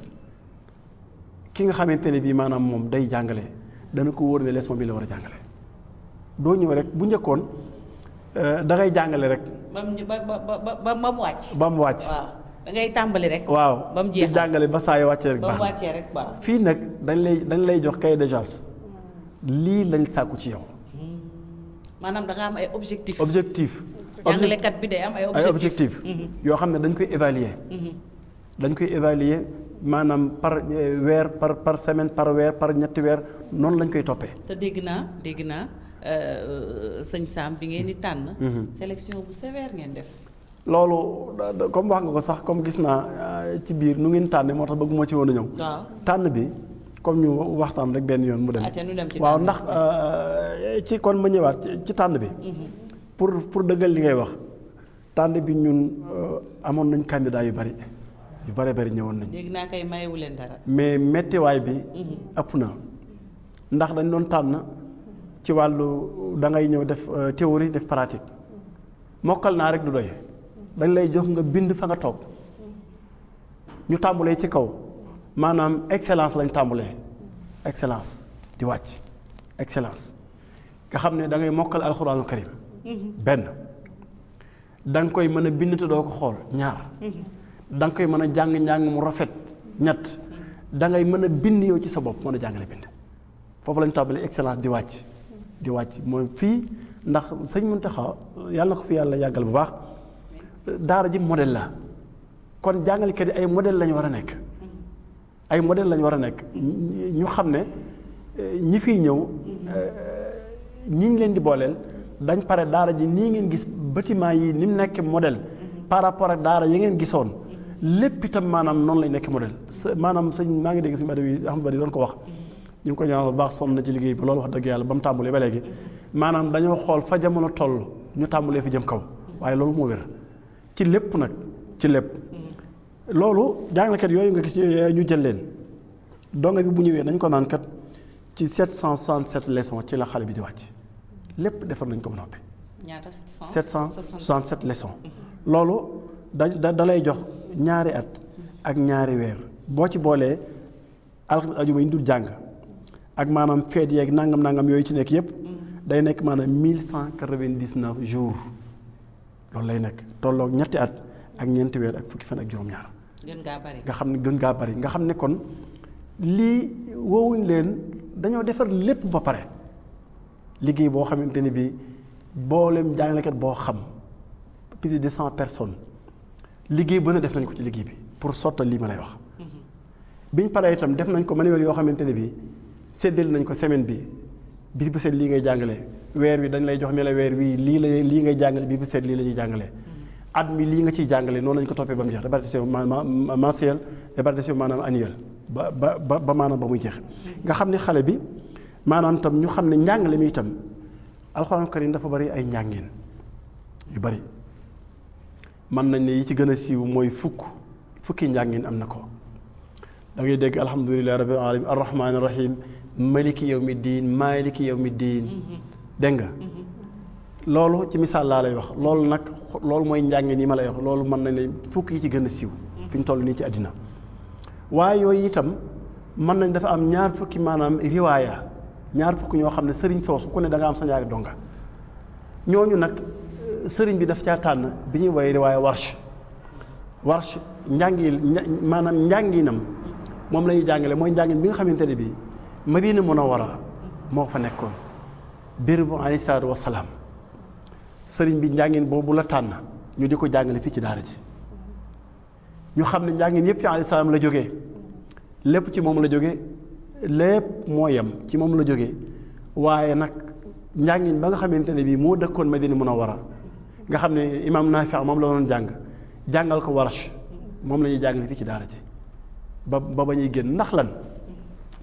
[SPEAKER 2] ki nga xamante ne bii maanaam moom day jàngale dana ko wóor ne leçon bi la war a jàngale doo ñëw rek bu njëkkoon da ngay jàngale rek.
[SPEAKER 1] ba mu wàcc.
[SPEAKER 2] ba mu wàcc.
[SPEAKER 1] waaw da ngay tàmbali rek.
[SPEAKER 2] waaw
[SPEAKER 1] ba mu jeexal
[SPEAKER 2] di jàngale ba saa yu wàccee rek.
[SPEAKER 1] ba mu wàccee rek waaw.
[SPEAKER 2] fii nag dañ lay jox cahier de charge lii lañ sàkku ci yow.
[SPEAKER 1] maanaam da nga am ay objectif. jàngalekat bi day am ay
[SPEAKER 2] objectif yoo xam ne dañ koy évaluer. dañ koy évaluer maanaam par weer par semaine par weer par ñetti weer noonu lañ koy toppee.
[SPEAKER 1] te dégg naa sëñ Sam bi ngeen di tànn. sélection bu sévère ngeen def.
[SPEAKER 2] loolu comme wax nga ko sax comme gis naa ci biir nu ngeen tànne moo tax bëgg moo ci woon a ñëw.
[SPEAKER 1] waaw
[SPEAKER 2] tànn bi comme ñu waxtaan rek benn yoon mu dem. waaw ndax ci kon ma ñëwaat ci tànn bi. pour dëggal li ngay wax tànn bi ñun amoon nañ candidat yu bari ñëwoon nañ.
[SPEAKER 1] dégg naa kay mayewu leen dara.
[SPEAKER 2] mais méttiwaay bi. ëpp na ndax dañ doon tànn ci wàllu da ngay ñëw def théorie def pratique mokkal naa rek du doy dañ lay jox nga bind fa nga toog ñu tàmbulee ci kaw maanaam excellence lañ tàmbulee excellence di wàcc excellence nga xam ne da ngay mokkal alxuraanu karim benn da nga koy mën a bind te doo ko xool ñaar da nga koy mën a jàng mu rafet ñett da ngay mën a bind yow ci sa bopp mën a jàngale bind foofu lañ tàmbalee excellence di wàcc mooy fii ndax sëñ Muntaxa yàlla na ko fi yàlla yàggal bu baax daara ji modèle la kon jàngalekat yi ay modèle lañu war a nekk ñu xam ne ñi fiy ñëw ñi ngi leen di booleel dañ pare daara ji nii ngeen gis bâtiment yi ni mu nekk modèle par rapport ak daara yi ngeen gisoon lépp itam maanaam noonu lay nekk modèle maanaam sëñ maa ngi dégg si mbedd bi Ahmad Bari doon ko wax ñu ngi ko ñaanal bu baax sonn na ci liggéey bi loolu wax dëgg yàlla ba mu tàmbulee ba léegi maanaam dañoo xool fa jamono toll ñu tàmbulee fi jëm kaw waaye loolu moo wér ci lépp nag ci lépp loolu jàngalekat yooyu nga gis ñu jël leen donga bi bu ñëwee dañ ko naan kat ci 767 leçons ci la xale bi di wàcc lépp defar nañ ko ba noppi.
[SPEAKER 1] ñaata
[SPEAKER 2] 767 leçons. loolu da lay jox ñaari at ak ñaari weer boo ci boolee alxames ajuma yi ñu dul jàng ak maanaam feet yeeg nangam yooyu ci nekk yépp day nekk maanaam 1199 jours loolu lay nekk tolloog ñetti at ak ñeenti weer ak fukki fan ak juróom-ñaar.
[SPEAKER 1] gën ngaa bari
[SPEAKER 2] nga xam ne kon lii woowuñ leen dañoo defar lépp ba pare liggéey boo xamante ni bii boolem jàngalekat boo xam plus de 100 personnes liggéey ba ne def nañ ko ci liggéey bi pour sottal lii ma lay wax. biñ paree itam def nañ ko manuel yoo xamante ne bii séddale nañ ko semaine bi bis bu set lii ngay jàngale weer wi dañ lay jox ne la weer wi lii ngay jàngale bis bu set lii la ñuy jàngale at mi lii nga ciy jàngale noonu lañ ko toppee ba mu jeex répartition mensuelle répartition maanaam annuelle ba maanaam ba muy jeex nga xam ne xale bi maanaam tam ñu xam ne njàngale mi itam alxuraan karim dafa bari ay njàngin yu bari mën nañ ne yi ci gën a siiw mooy fukki njàngin am na ko da ngay dégg alhamdulillahi rabbil alamin arrahmani rahim maliki yawmi diin maliki yawmi diin dégg nga loolu ci misaal laa lay wax loolu nag loolu mooy njàngin yi ma lay wax loolu mën nañ ne fukk yi ci gën a siiw fi ñu toll nii ci àddina waaye yooyu itam mën nañ dafa am ñaar fukki maanaam riwaaya ñaar fukki ñoo xam ne sëriñ soosu ku ne da nga am sa ñaari donga ñooñu nag sëriñ bi daf caa tànn bi ñuy woy riwaaya warsh maanaam njànginam moom la ñuy jàngale mooy njàngin bi nga xamante ne bii Madina Munawwara moo fa nekkoon bérébu alayhi salaatu wa salaam sëriñ bi njàngin boobu la tànn ñu di ko jàngale fii ci daara ji ñu xam ne njàngin yëpp ci alayhi salaam la jógee lépp ci moom la jógee lépp moo yem ci moom la jógee waaye nag njàngin ba nga xamante ne bii moo dëkkoon Madina Munawwara nga xam ne imaam Naafi moom la doon jàngal ko Warsh moom la ñuy jàngale fii ci daara ji ba ñuy génn ndax lan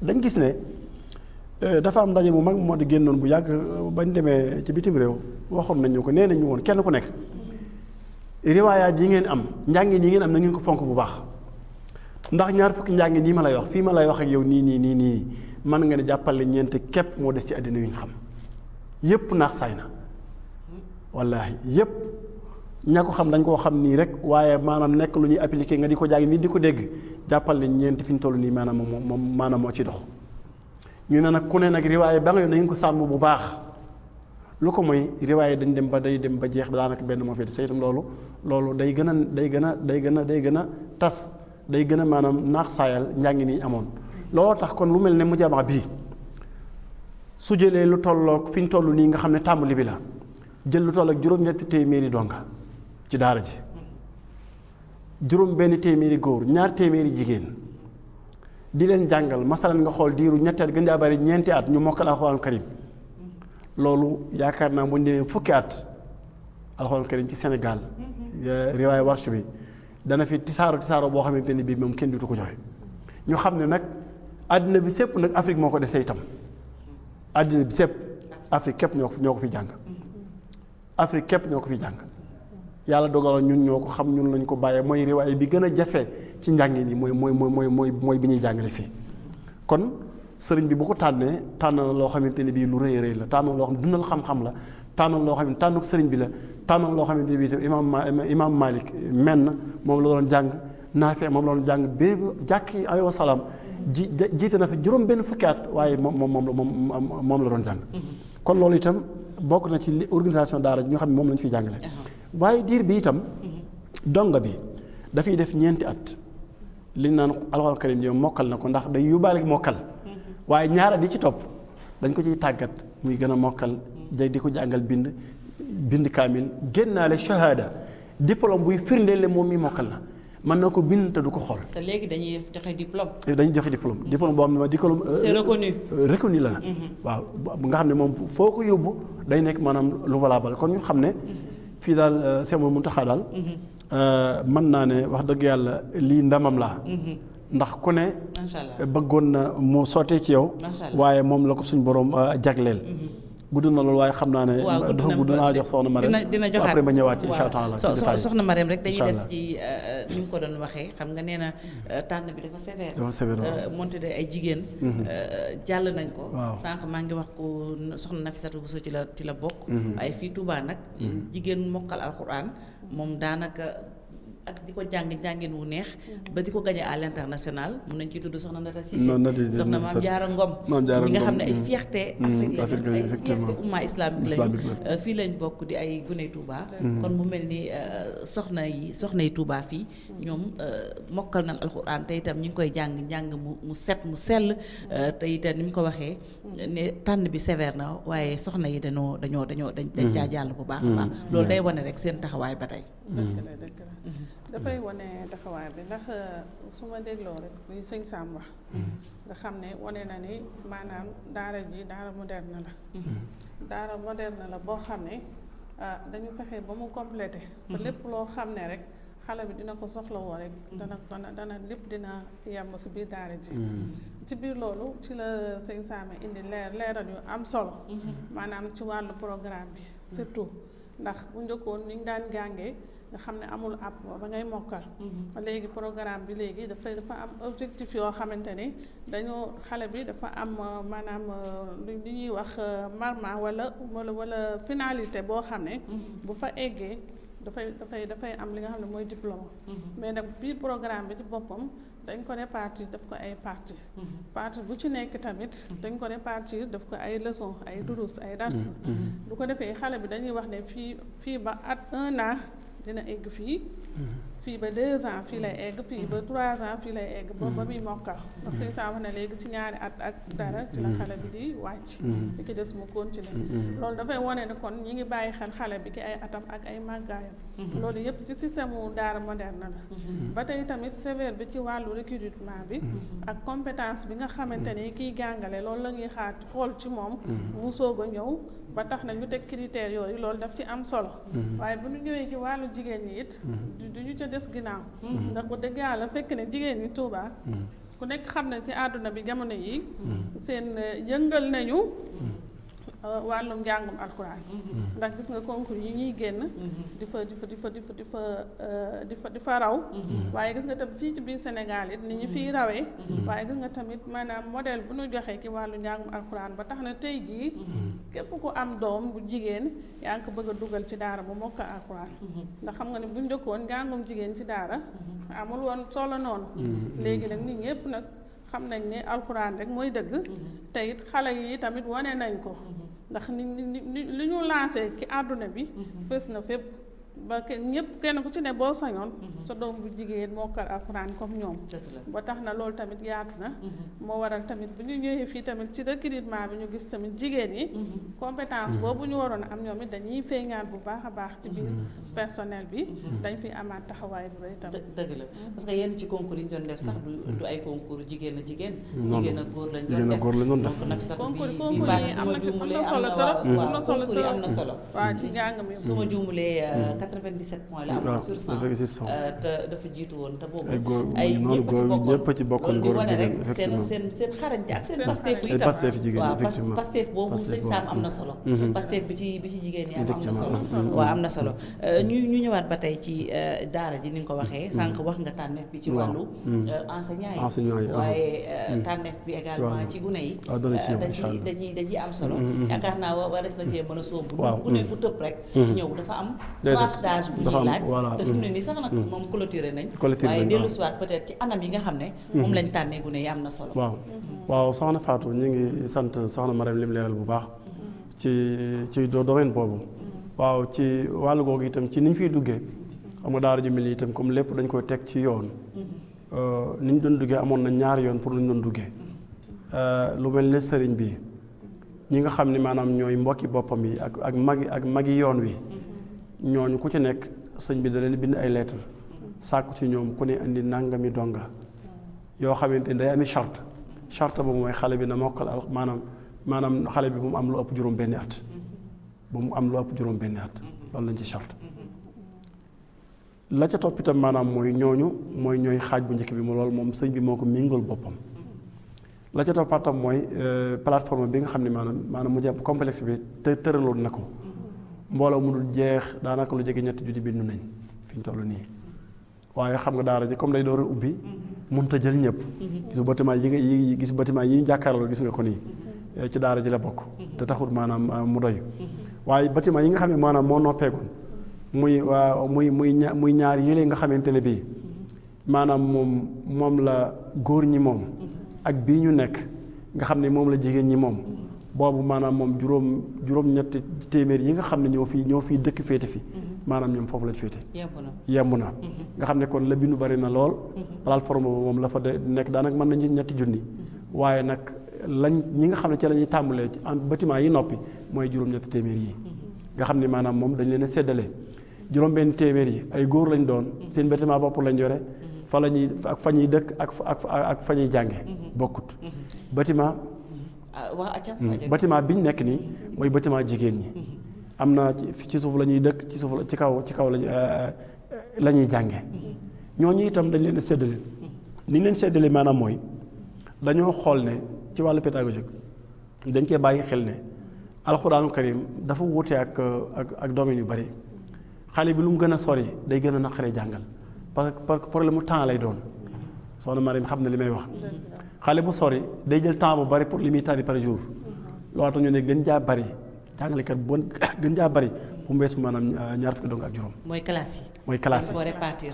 [SPEAKER 2] dañ gis ne dafa am ndaje mu mag moo di génnoon bu yàgg bañ demee ci bitim réew waxoon nañu ko nee nañu woon kenn ku nekk riwaayaat yi ngeen am njàngin yi ngeen am na ngeen ko fonk bu baax ndax ñaar fukki njàngin yi ma lay wax fii ma lay wax ak yow nii mën nga ne jàppale ñeent képp moo des ci àddina yu ñu xam yépp naax saay na wallaahi yépp ña ko xam dañ koo xam nii rek waaye maanaam nekk lu ñuy appliqué nga di ko jàng nii di ko dégg jàppal ne ñeenti fi ñu toll nii maanaam moo ci dox ñu ne nag ku ne nag riwaaye ba nga yoon na ngeen ko sàmm bu baax lu ko mooy riwaay dañ dem ba day dem ba jeex ba daanaka benn moo fi des itam loolu day gën a tas day gën a maanaam naax saayal njàngi nii amoon looloo tax kon lu mel ne mujaama bii su jëlee lu tolloog fi ñu toll nii nga xam ne tàmbali bi la jël lu toll ak juróom-ñetti téeméeri donga ci daara ji juróom benn téeméeri góor ñaar téeméeri jigéen di leen jàngal masalan nga xool diiru ñetti at gën jaa bari ñeenti at ñu mokkal alxuraan karim loolu yaakaar naa bu ñu demee fukki at alxuraan karim ci Sénégal riwaay warsh bi dana fi tisaaro boo xamante ni bii moom kenn dutu ko joxe ñu xam ne nag àddina bi sépp nag Afrique moo ko desee itam àddina bi sépp Afrique képp ñoo ko fi jàng Afrique képp ñoo ko fi jàng yàlla dogaloon ñun ñoo ko xam ñun lañ ko bàyyee mooy riwaay bi gën a jafe ci njàngin yi mooy bi ñuy jàngale fii kon sëriñ bi bu ko tànnee tànn na loo xamante ni bii lu rëy rëy la tànn loo xam dundal xam-xam la tànn loo xam ne tànnuk sëriñ bi la tànn loo xamante ni bii itam imaam Malik menn moom la doon jàng Naafi moom la doon jàng bépp jàkki alayhi salaam jiite na fa juróom benn fukki at waaye moom la doon jàng kon loolu itam bokk na ci li organisation daara ji ñoo xam ne moom lañu fiy jàngale waaye diir bi itam donga bi dafay def ñeenti at liñ naan alxuraan karim ji mokkal na ko ndax day yóbbaale mokkal waaye ñaar at yi ci topp dañ ko ciy tàggat muy gën a mokkal di ko jàngal bind kaamil génnaale shahada diplôme buy firndeel moom mi mokkal na mën na ko bind te du ko xool.
[SPEAKER 1] te léegi dañuy joxe diplôme.
[SPEAKER 2] dañuy joxe diplôme boo xam ne diplôme.
[SPEAKER 1] c'est reconnu.
[SPEAKER 2] reconnu la na. waaw nga xam ne moom foo ko yóbbu day nekk maanaam lu valable kon ñu xam ne. fii daal Cheikh Mountakha daal. mën naa ne wax dëgg yàlla lii ndamam la. ndax ku ne. macha allah bëggoon na mu sottee ci yow. waaye moom la ko suñ borom jagleel. gudd na loolu waaye xam naa ne. waaw dafa gudd naa jox soxna Marème
[SPEAKER 1] dina joxaat
[SPEAKER 2] après ma ñëwaat ci incha allah.
[SPEAKER 1] soxna Marème rek dañuy des ci ni mu ko doon waxee xam nga nee na tànn bi dafa sévère.
[SPEAKER 2] dafa sévère waaw
[SPEAKER 1] monte de ay jigéen. jàll nañ ko.
[SPEAKER 2] waaw
[SPEAKER 1] sànq maa ngi wax ko soxna Nafisatu Bousso ci la bokk. waaye fii Touba nag. jigéen mokkal alxuraan moom daanaka. ak di ko jàngin wu neex ba di ko gagné à l'international mun nañ ci tudd soxna Ndata Cissé soxna Maam Jaara Ngom ñi nga xam ne ay fierté Afrique lañ ay fierté umma islamique lañu fii lañ bokk di ay guney Touba kon mu mel ni soxna yi Touba fii ñoom mokkal nañ alxuraan te itam ñi ngi koy njàng mu set mu sell te itam ni mu ko waxee ne tànn bi sévère na waaye soxna yi dañ caa jàll bu baax a baax loolu day wane rek seen taxawaay ba tey
[SPEAKER 3] dafay wane taxawaay bi ndax su ma dégloo rek li sëñ Sam wax nga xam ne wane na ni maanaam daara ji daara moderne la daara moderne la boo xam ne dañu fexe ba mu complété te lépp loo xam ne rek xale bi dina ko soxlawoo rek dana lépp dina yemb si biir daara ji ci biir loolu ci la sëñ Sam indi leeral yu am solo maanaam ci wàllu programme bi surtout ndax bu njëkkoon ni ñu daan jàngee nga xam ne amul app ba ngay mokkal léegi programme bi léegi dafa am objectif yoo xamante ni dañoo xale bi dafa am maanaam li ñuy wax marma wala finalité boo xam ne bu fa eggee dafay am li nga xam ne mooy diplôme mais nag biir programme bi ci boppam dañ ko répartir daf ko ay partie bu ci nekk tamit dañ ko répartir daf ko ay leçon ay durus ay dars bu ko defee xale bi dañuy wax ne fii ba at 1 an dina egg fii ba 2 ans fii lay egg fii ba 3 ans fii lay egg ba muy mokkal ndax suñu saa wax ne léegi ci ñaari at ak dara ci la xale bi di wàcc li ki des mu continuer loolu dafay wone ne kon ñi ngi bàyyi xel xale bi ki ay atam ak ay màggaayam loolu yëpp ci système wu daara moderne la ba tey tamit sévère bi ci wàllu recrutement bi ak compétence bi nga xamante ni kiy jàngale loolu la ñuy xaar xool ci moom mu soog a ñëw ba tax na ñu teg critères yooyu loolu daf ci am solo waaye bu ñu ñëwee ci wàllu jigéen ñi it du ñu ca des ginnaaw ndax bu dëgg yàlla fekk ne jigéen ñi Touba ku nekk xam ne ci àdduna bi jamono yi seen yëngal nañu wàllum njàngum alxuraan ndax gis nga concours yi ñuy génn di fa raw waaye gis nga tam fii ci biir Sénégal it ni ñu fiy rawee waaye gis nga tamit maanaam modèle bu ñu joxee ci wàllu njàngum alxuraan ba tax na tey jii képp ku am doom bu jigéen yaa ngi ko bëgg a dugal ci daara bu mokk alxuraan ndax xam nga ne bu njëkkoon njàngum jigéen ci daara amul woon solo noonu léegi nag nit ñëpp nag xam nañ ne alxuraan rek mooy dëgg te it xale yi tamit wane nañ ko ndax li ñu lancé ci àdduna bi fës na fépp ba ñëpp kenn ku ci ne boo sañoon sa doom bu jigéen mokkal alxuraan comme ñoom ba tax na loolu tamit yaatu na moo waral tamit bu ñu ñëwee fii tamit ci recrutement bi ñu gis tamit jigéen yi compétence boobu ñu waroon a am ñoom it dañuy feeñaat bu baax a baax ci biir personnel bi dañ fi amaat taxawaay bu rëy tamit dëgg
[SPEAKER 1] la parce que yenn ci concours yi ñu doon def sax du ay concours jigéen a jigéen ak góor lañ doon def donc Nafissatou bi baax su ma juumulee am na solo
[SPEAKER 3] waaw ci njàng mi
[SPEAKER 1] su ma juumulee 97 points la am sur 100 te dafa jiitu woon te boobu ay ñëpp ci bokkoon góor wane rek seen xarañte ak seen Pastef yi itam waaw Pastef boobu sëñ Sam am na solo Pastef bi ci jigéen ñi am na solo waaw am na solo ñu ñëwaat ba tey ci daara ji ni nga ko waxee sànq wax nga tànneef bi ci wàllu enseignant yi waaye tànneef bi également ci gune yi dañuy am solo yaakaar naa wares na cee mën a sóobu gune bu tëb rek ñëw dafa am d'âge bu ñuy laaj te fi mu ne nii sax nag moom clôturé nañ waaye dellu siwaat peut-être ci anam yi nga xam ne moom lañ tànnee gune yi am na solo
[SPEAKER 2] waaw soxna Fatou ñu ngi sant soxna Marème lim leeral bu baax ci domaine boobu waaw ci wàllu googu itam ci ni ñu fiy duggee xam nga daara ju mel ni itam comme lépp dañ koy teg ci yoon ni ñu doon duggee amoon na ñaari yoon pour lu ñu doon duggee lu mel ne sëriñ bi ñi nga xam ne maanaam ñooy mbokki boppam yi ak magi yoon wi ñooñu ku ci nekk sëñ bi da leen bind ay lettre sàkku ci ñoom ku ne indi nangami donga yoo xamante ni day ami charte boobu mooy xale bi na mokkal maanaam xale bi bu mu am lu ëpp juróom-benni at loolu lañ ci charte la ca topp itam maanaam mooy ñooy xaaj bu njëkk bi mu loolu moom sëñ bi moo ko méngool boppam la ca toppatam mooy plateforme bi nga xam ne maanaam mu jàpp complexe bi tëraloon na ko mbooloo mu dul jeex daanaka lu jege ñetti junni bindu nañ fi ñu toll nii waaye xam nga daara ji comme day door a ubbi mënut a jël ñëpp gis bâtiment yi ñu jàkkaarloo gis nga ko nii ci daara ji la bokk te taxul maanaam mu doy waaye bâtiment yi nga xam ne maanaam moo noppeegul muy ñaar yële nga xamante ne bii maanaam moom la góor ñi moom ak bii ñu nekk nga xam ne moom la jigéen ñi moom boobu maanaam moom juróom-ñetti téeméer yi nga xam ne ñoo fii dëkk féete fi maanaam ñoom foofu lañ féete yemb na nga xam ne kon la bindu bari na lool plateforme boobu moom la fa de nekk daanaka mën nañu ñetti junni waaye nag ñi nga xam ne ci la ñuy tàmbalee ci bâtiment yi noppi mooy juróom-ñetti téeméer yi nga xam ne maanaam moom dañ leen a séddale juróom-benn téeméer yi ay góor lañ doon seen bâtiment bopp lañ yore fa la ñuy ak fa ñuy dëkk ak fa ñuy jànge bokkut bâtiment bi ñu nekk nii mooy bâtiment jigéen ñi am na ci suuf la ñuy dëkk ci kaw la ñuy jànge ñooñu itam dañ leen a séddale ni leen séddale maanaam mooy dañoo xool ne ci wàllu pédagogique dañ cee bàyyi xel ne alxuraanu karim dafa wuute ak domaine yu bari xale bi lu mu gën a sori day gën a naqaree jàngal parce que problème mu temps lay doon soxna Mariam xam na li may wax xale bu sori day jël temps bu bari pour li muy tari par jour loolu tax ñu ne gën jaa bari jàngalekat bu gën jaa bari bu mu weesu maanaam ñaar fukki dong ak juróom.
[SPEAKER 1] mooy classe yi.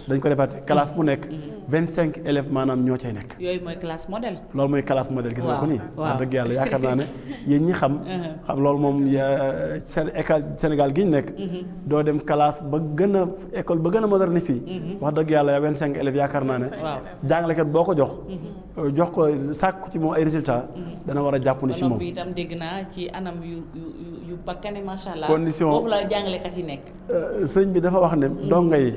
[SPEAKER 2] dañ ko répartir classe bu nekk 25 élèves maanaam ñoo cay nekk.
[SPEAKER 1] yooyu mooy classe modèle.
[SPEAKER 2] loolu mooy classe modèle gis nga ko nii. waaw dëgg yàlla yaakaar naa ne yéen ñi xam loolu moom Sénégal gi ñu nekk. doo dem classe ba gën a école ba gën a moderne fii. wax dëgg yàlla 25 élèves yaakaar naa ne. jàngalekat boo ko jox ko sàkku ci moom ay résultats. dana war a jàpp ni ci moom.
[SPEAKER 1] bi itam dégg naa ci anam yu bakkane macha allah.
[SPEAKER 2] condition
[SPEAKER 1] foofu la jàngalekat yi nekk.
[SPEAKER 2] sëñ bi dafa wax ne donga yi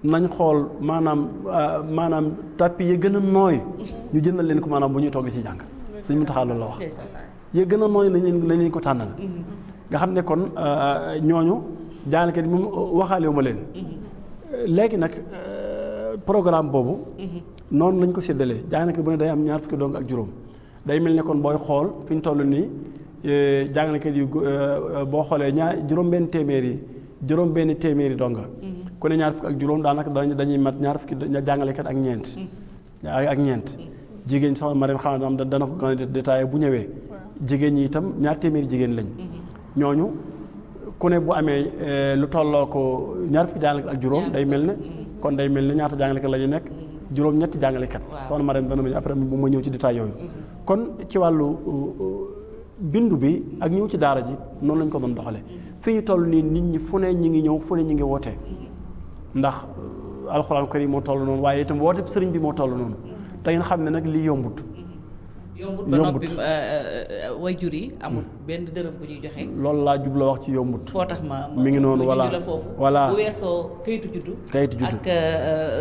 [SPEAKER 2] nañ xool maanaam tapis yi gën a nooy ñu jëndal leen ko maanaam bu ñuy togg ci jàng sëñ mu taxaa loolu la wax yi gën a nooy lañ leen ko tànnal nga xam ne kon ñooñu jàngalekat yi moom waxaale wu ma leen léegi nag programme boobu noonu lañ ko séddalee jàngalekat bu ne day am ñaar fukki dong ak juróom day mel ne kon booy xool fi ñu toll nii jàngalekat yi boo xoolee juróom-benn téeméeri donga ku ne ñaar fukk ak juróom daanaka dañuy mat ñaar fukki jàngalekat ak ñeent jigéen soxna Mariam xam ne dana ko gën a détaillé bu ñëwee jigéen ñi itam ñaar téeméeri jigéen lañ ñooñu ku ne bu amee lu tolloo ko ñaar fukki jàngalekat ak juróom day mel ne ñaata jàngalekat la ñu nekk juróom-ñetti jàngalekat soxna Mariam dana ma après bu ma ñëw ci détail yooyu kon ci wàllu bindu bi ak ñëw ci daara ji noonu lañ ko doon doxale fi ñu toll nii nit ñi fu ne ñi ngi ñëw fu ne ñi ngi wootee ndax alxuraan karim moo toll noonu waaye itam woote sëriñ bi moo toll noonu te ngeen xam ne nag lii yombut
[SPEAKER 1] ba noppi wayjur yi amul benn dërëm bu ñuy joxe.
[SPEAKER 2] loolu laa jubloo wax ci yombut.
[SPEAKER 1] foo tax ma
[SPEAKER 2] mi ngi noonu voilà
[SPEAKER 1] la foofu.
[SPEAKER 2] voilà
[SPEAKER 1] bu weesoo kayitu juddu. ak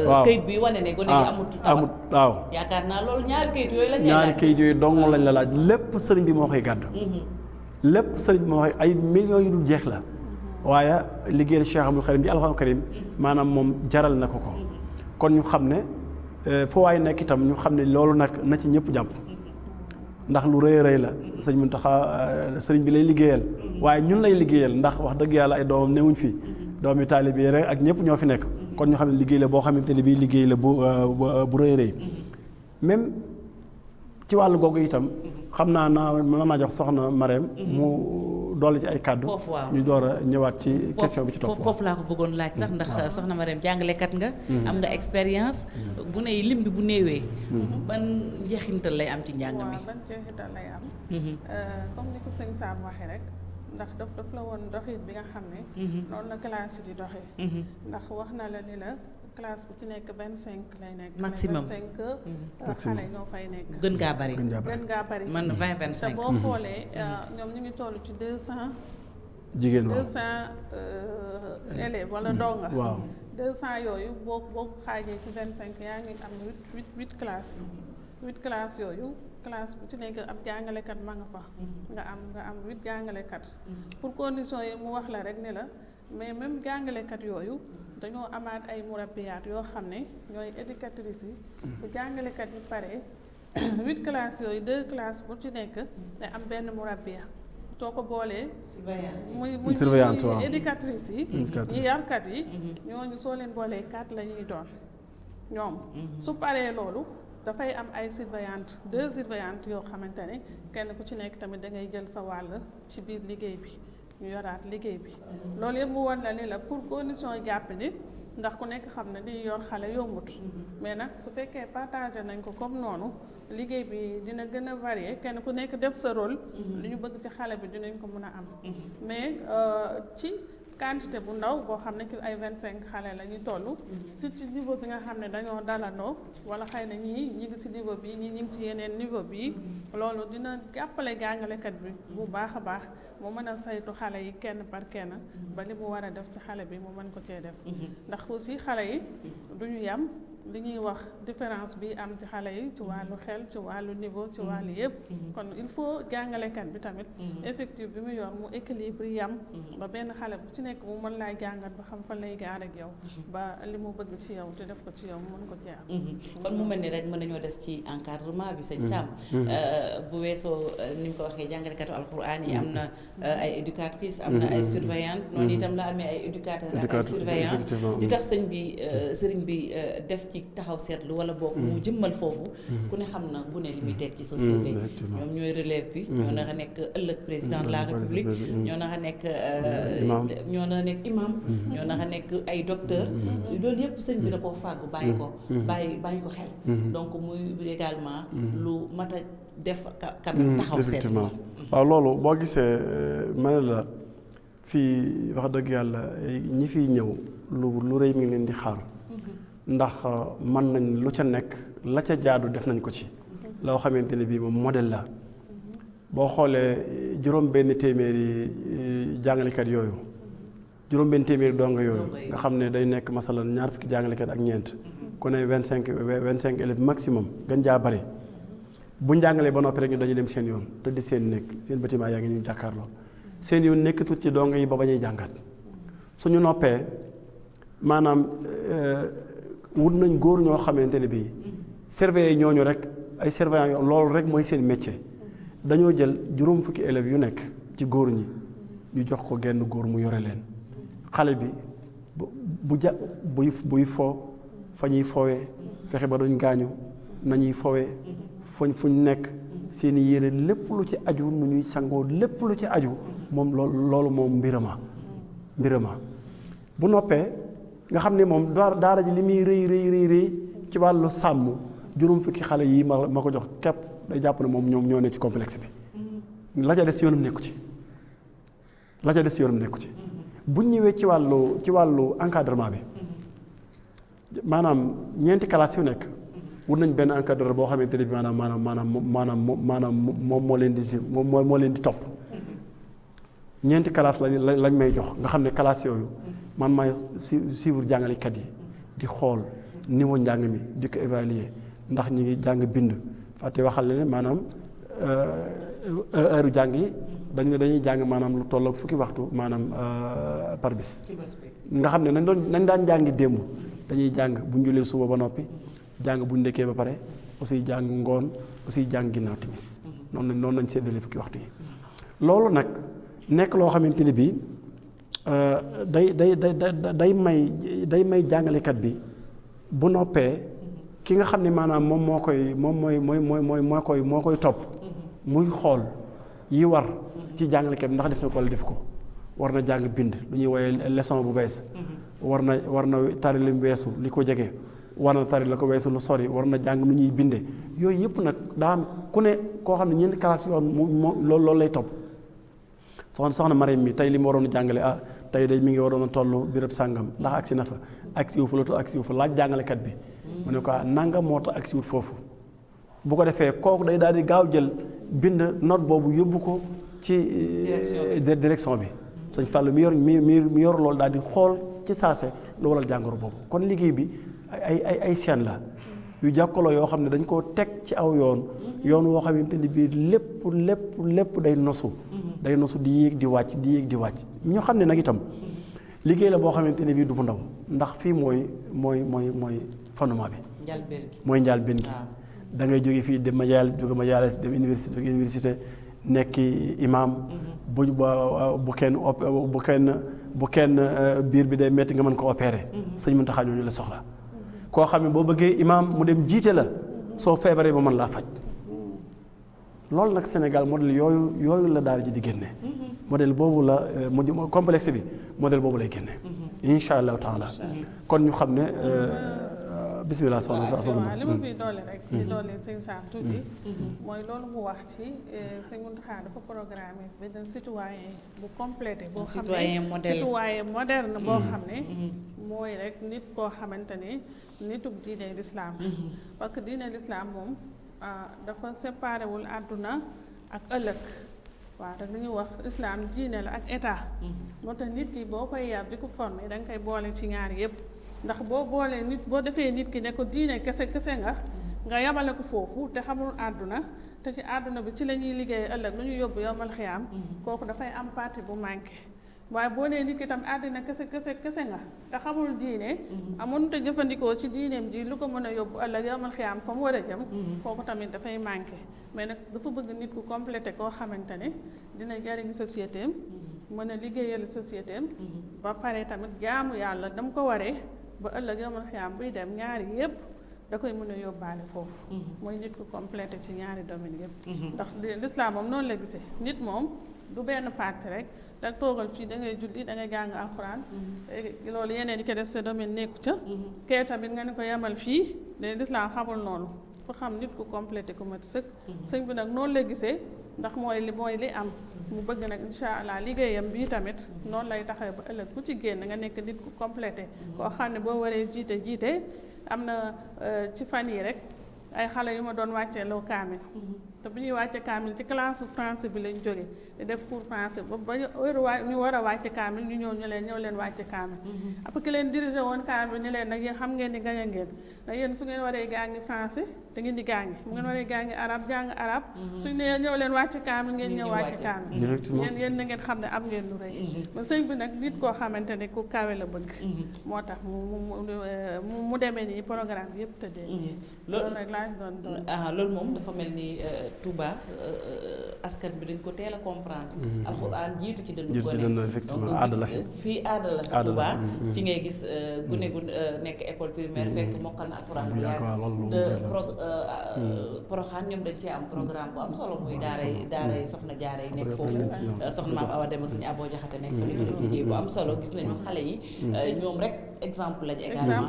[SPEAKER 2] waaw
[SPEAKER 1] kayit bi wane ne gone gi amut
[SPEAKER 2] waaw
[SPEAKER 1] yaakaar naa loolu ñaari kayit yooyu lañ
[SPEAKER 2] ñaari kayit yooyu dong lañ la laaj lépp sëriñ bi moo koy gàddu. lépp sëriñ bi moo koy ay millions yu dul jeex la waaye liggéeyal Cheikh Abdoul Karim bi alxuraan karim maanaam moom jaral na ko kon ñu xam ne foo waay nekk itam ñu xam ne loolu nag na ci ñëpp jàpp ndax lu rëy rëy la sëñ Muntaxa sëriñ bi lay liggéeyal waaye ñun lay liggéeyal ndax wax dëgg yàlla ay doomam newuñ fi doomi taalibe yi rek ak ñëpp ñoo fi nekk kon ñu xam ne liggéey la boo xamante ne bii liggéey la bu rëy rëy même ci wàllu googu itam xam naa mën naa jox soxna Marème mu dolli ci ay kàddu ñu door a ñëwaat ci question bi ci topp
[SPEAKER 1] foofu laa ko bëggoon laaj sax ndax soxna Marème jàngalekat nga am nga expérience bu ne lim bi bu néewee ban njeexintal lay am ci njàng mi
[SPEAKER 3] ban njeexital lay am comme ni ko sëñ Sam waxee rek ndax daf la woon doxit bi nga xam ne noonu la classe yi di doxee ndax wax na la ni la classe bu ci nekk 25 lay nekk
[SPEAKER 1] maximum
[SPEAKER 3] 25 xale ñoo fay nekk
[SPEAKER 1] gën ngaa bari man 20-25
[SPEAKER 3] te boo xoolee ñoom ñu ngi toll ci 200
[SPEAKER 2] jigéen
[SPEAKER 3] 200 élèves wala donga
[SPEAKER 2] waaw
[SPEAKER 3] 200 yooyu boo xaajee ci 25 yaa ngi am 8 classes 8 classes yooyu classe bu ci nekk ab jàngalekat ma nga fa nga am 8 jàngalekat pour condition yi mu wax la rek ne la mais même jàngalekat yooyu dañoo amaat ay murabbiyaat yoo xam ne ñooy éducatrices yi bu jàngalekat yi pare 8 classes yooyu 2 classes bu ci nekk day am benn murabbiya soo ko boolee muy
[SPEAKER 2] surveillante waaw
[SPEAKER 3] éducatrices yi ñi yarkat yi ñooñu soo leen boolee 4 la ñuy doon ñoom su paree loolu dafay am ay surveillantes 2 surveillantes yoo xamante ne kenn ku ci nekk tamit da ngay jël sa wàll ci biir liggéey bi ñu yoraat liggéey bi loolu yëpp mu war na ni la pour condition jàpp ni ndax ku nekk xam ne di yor xale yombut mais nag su fekkee partagé nañ ko comme noonu liggéey bi dina gën a varié kenn ku nekk def sa rôle li ñu bëgg ci xale bi dinañ ko mën a am mais ci quantité bu ndaw boo xam ne ki ay 25 xale la ñuy toll surtout niveau bi nga xam ne dañoo dalandoo wala xëy na ñi ngi ci niveau bi ñi ngi ci yeneen niveau bi loolu dina jàppale jàngalekat bi bu baax a baax mu mën a saytu xale yi kenn par kenn ba li mu war a def ci xale bi mu mën ko cee def ndax aussi xale yi duñu yam li ñuy wax différence bi am ci xale yi ci wàllu xel ci wàllu niveau ci wàllu yëpp kon il faut jàngalekat bi tamit effectif bi mu yor mu équilibre yam ba benn xale bu ci nekk mu mën laa jàngat ba xam fan lay gaar ak yow ba li mu bëgg ci yow te def ko ci yow mu mën ko ci am
[SPEAKER 1] kon mu mel ni rek mën nañoo des ci encadrement bi sëñ Sam bu weesoo ni mu ko waxee jàngalekatu alxuraan yi am na ay éducatrices am na ay surveillantes noonu itam la amee ay éducateurs ak ay surveillants li tax sëriñ bi def ci taxaw seetlu wala boog mu jëmmal foofu ku ne xam na bu ne li muy teg ci société ñoom ñooy relève bi ñoo nar a nekk ëllëg président de la république ñoo nar a nekk imam ñoo nar a nekk ay docteur loolu yëpp sëñ bi da koo fàggu bàyyi ko xel donc muy également lu mat a def kam taxaw seetlu
[SPEAKER 2] waaw loolu boo gisee ma ne la fii wax dëgg yàlla ñi fiy ñëw lu rëy mi ngi leen di xaar ndax mën nañ lu ca nekk la ca jaadu def nañ ko ci loo xamante ne bii moom modèle la boo xoolee juróom benn téeméeri jàngalekat yooyu juróom benn téeméeri donga yooyu nga xam ne day nekk masalan ñaar fukki jàngalekat ak ñeent ku ne 25 élèves maximum gën jaa bari bu njàngalee ba noppi rek ñu dañuy dem seen yoon tëdd seen nekk seen bâtiment yaa ngi ñu jàkkaarloo seen yoon nekkatut ci donga yi ba bañuy jàngat suñu noppee maanaam wut nañ góor ñoo xamante ne bii surveiller ñooñu rek ay surveillant loolu rek mooy seen métier dañoo jël juróom fukki élèves yu nekk ci góor ñi ñu jox ko genn góor mu yore leen xale bi buy fo fa ñuy fowee fexe ba duñ gaañu nañuy fowee fuñ nekk seeni yére lépp lu ci aju nu ñuy sangoo lépp lu ci aju moom loolu moom mbirama bu noppee nga xam ne moom daara ji li muy rëy ci wàllu sàmm juróom fukki xale yi ma ko jox képp day jàpp ne moom ñoom ñoo ne ci complexe bi la ca des yoonam nekku ci la ca des yoonam nekku ci buñ ñëwee ci wàllu encadrement bi maanaam ñeenti classe yu nekk wut nañ benn encadreur boo xamante ne bi maanaam moom moo leen di si moo leen di topp ñeenti classe lañ may jox nga xam ne classe yooyu man maay suivre jàngalekat yi di xool niveau njàng mi di ko évaluer ndax ñi ngi jàng bind fàtte waxal ne maanaam heure jàng yi dañuy jàng maanaam lu toll ak fukki waxtu maanaam par bis nga xam ne nañ daan jàngi démb dañuy jàng bu ñu julee suba ba noppi jàng bu ñu ndekkee ba pare aussi jàng ngoon aussi jàng ginnaaw timis noonu lañ séddale fukki waxtu yi loolu nag nekk loo xamante ni bii day may jàngalekat bi bu noppee ki nga xam ne maanaam moom moo koy topp muy xool yi war ci jàngalekat bi ndax def na ko wala def ko war na jàng bind lu ñuy woowee leçon bu bees war na tari li mu weesu li ko jege war na tari la ko weesu lu sori war na jàng nu ñuy binde yooyu yëpp nag daa am ku ne koo xam ne ñeenti classe yoon loolu lay topp soxna Mariam mi tey li mu waroon a jàngale tey day mi ngi waroon a toll béréb sàngam ndax agsi na fa agsi wu fa la agsi wu fa laaj jàngalekat bi mu ne ko nanga moo tax agsi wut foofu bu ko defee kooku day daal di gaaw jël bind note boobu yóbbu ko ci direction bi sëñ Fallou mi yor loolu daal di xool ci saase lu waral jàngoro boobu kon liggéey bi ay seen la yu jàkkaloo yoo xam ne dañ koo teg ci aw yoon woo xamante ni bii lépp day nosu di yéeg di wàcc ñoo xam ne nag itam liggéey la boo xamante ne bii du bu ndaw ndax fii mooy fondement bi mooy njëlbéen gi da ngay jóge fii dem Majalis dem université nekki imam bu kenn biir bi day metti nga mën ko opérer sëñ Muntaxa ñooñu la soxla koo xam ne boo bëggee imam mu dem jiite la soo feebaree ba mën laa faj loolu nag Sénégal modèle yooyu la daara ji di génne modèle boobu la complexe bi modèle boobu lay génne insha allahu taala kon ñu xam ne bismillah soxna sa
[SPEAKER 3] waaw li ma fiy doole rek di doole sëñ Sam tuuti mooy loolu mu wax ci sëñ Mountakha dafa programme benn citoyen bu complété boo xam ne citoyen moderne boo xam ne mooy rek nit koo xamante ne nitug diine l'islam parce que diine l'islam moom dafa séparé wul àdduna ak ëllëg waaw te li ñuy wax islam diine la ak état moo tax nit ki boo koy yar di ko formé da nga koy boole ci ñaar yépp ndax boo boolee nit boo defee nit ki ne ko diine kese nga yabale ko foofu te xamul àdduna te ci àdduna bi ci la ñuy liggéey ëllëg lu ñu yóbbu yombal xiyaam kooku dafay am partie bu manqué waaye boo nee nit ki tam àddina kese nga te xamul diine amoon te jëfandikoo ci diineem ji lu ko mën a yóbbu ëllëg yombal xiyaam fa mu war a jëm kooku tamit dafay manqué mais nag dafa bëgg nit ku complété koo xamante ne dina jariñ société am mën a liggéeyal société am ba pare tamit jaamu yàlla dam ko waree ba ëllëg yombal xiyaam buy dem ñaari yépp da koy mën a yóbbaale foofu mooy nit ku complété ci ñaari domaine yépp ndax l'islam moom noonu la gisee nit moom du benn parti rek da toogal fii da ngay julli da ngay jàng alxuraan loolu yeneen yi ko def sa domaine nekku ca kee tamit nga ne ko yemal fii léegi l'islam xamul noonu fu xam nit ku complété ku mat sëkk sëñ bi nag noonu la gisee ndax mooy li am mu bëgg nag incha allah liggéeyam bii tamit noonu lay taxawee ba ëllëg ku ci génn nga nekk nit ku complété koo xam ne boo waree jiite am na ci fan yi rek ay xale yu ma doon wàccee loo kaamil te bu ñuy wàcce kaamil ci classe français bi lañ jóge di def cours français ba ñu war a wàcce kaamil ñu ñëw leen wàcce kaamil après ki leen dirigé woon kaamil ni leen nag yéen xam ngeen ni gañ a ngeen nag yéen su ngeen waree jàngi français da ngeen di jàngi mu ngeen waree jàngi jàng arab suñ ne ñëw leen wàcce kaamil ngeen ñëw wàcce kaamil yéen na ngeen xam ne am ngeen lu rëy ba sëñ bi nag nit koo xamante ne ku kawe la bëgg moo tax mu demee nii programme bi yëpp tëddee loolu rek laa doon
[SPEAKER 1] loolu moom dafa mel ni Touba askan bi dañ ko teel a comprendre alxuraan jiitu ci dëndu gone
[SPEAKER 2] effectivement aada la
[SPEAKER 1] fii aada la fi Touba fi ngay gis gune gu nekk école primaire fekk mokkal na alxuraan bu yàgg Porokhane ñoom dañ cee am programme bu am solo muy daaray soxna jaare yi nekk foofu soxna maam Awa Dem ak suñu Abo Jaxate nekk fa di fa def liggéey bu am solo gis nañu xale yi ñoom rek exemple lañ également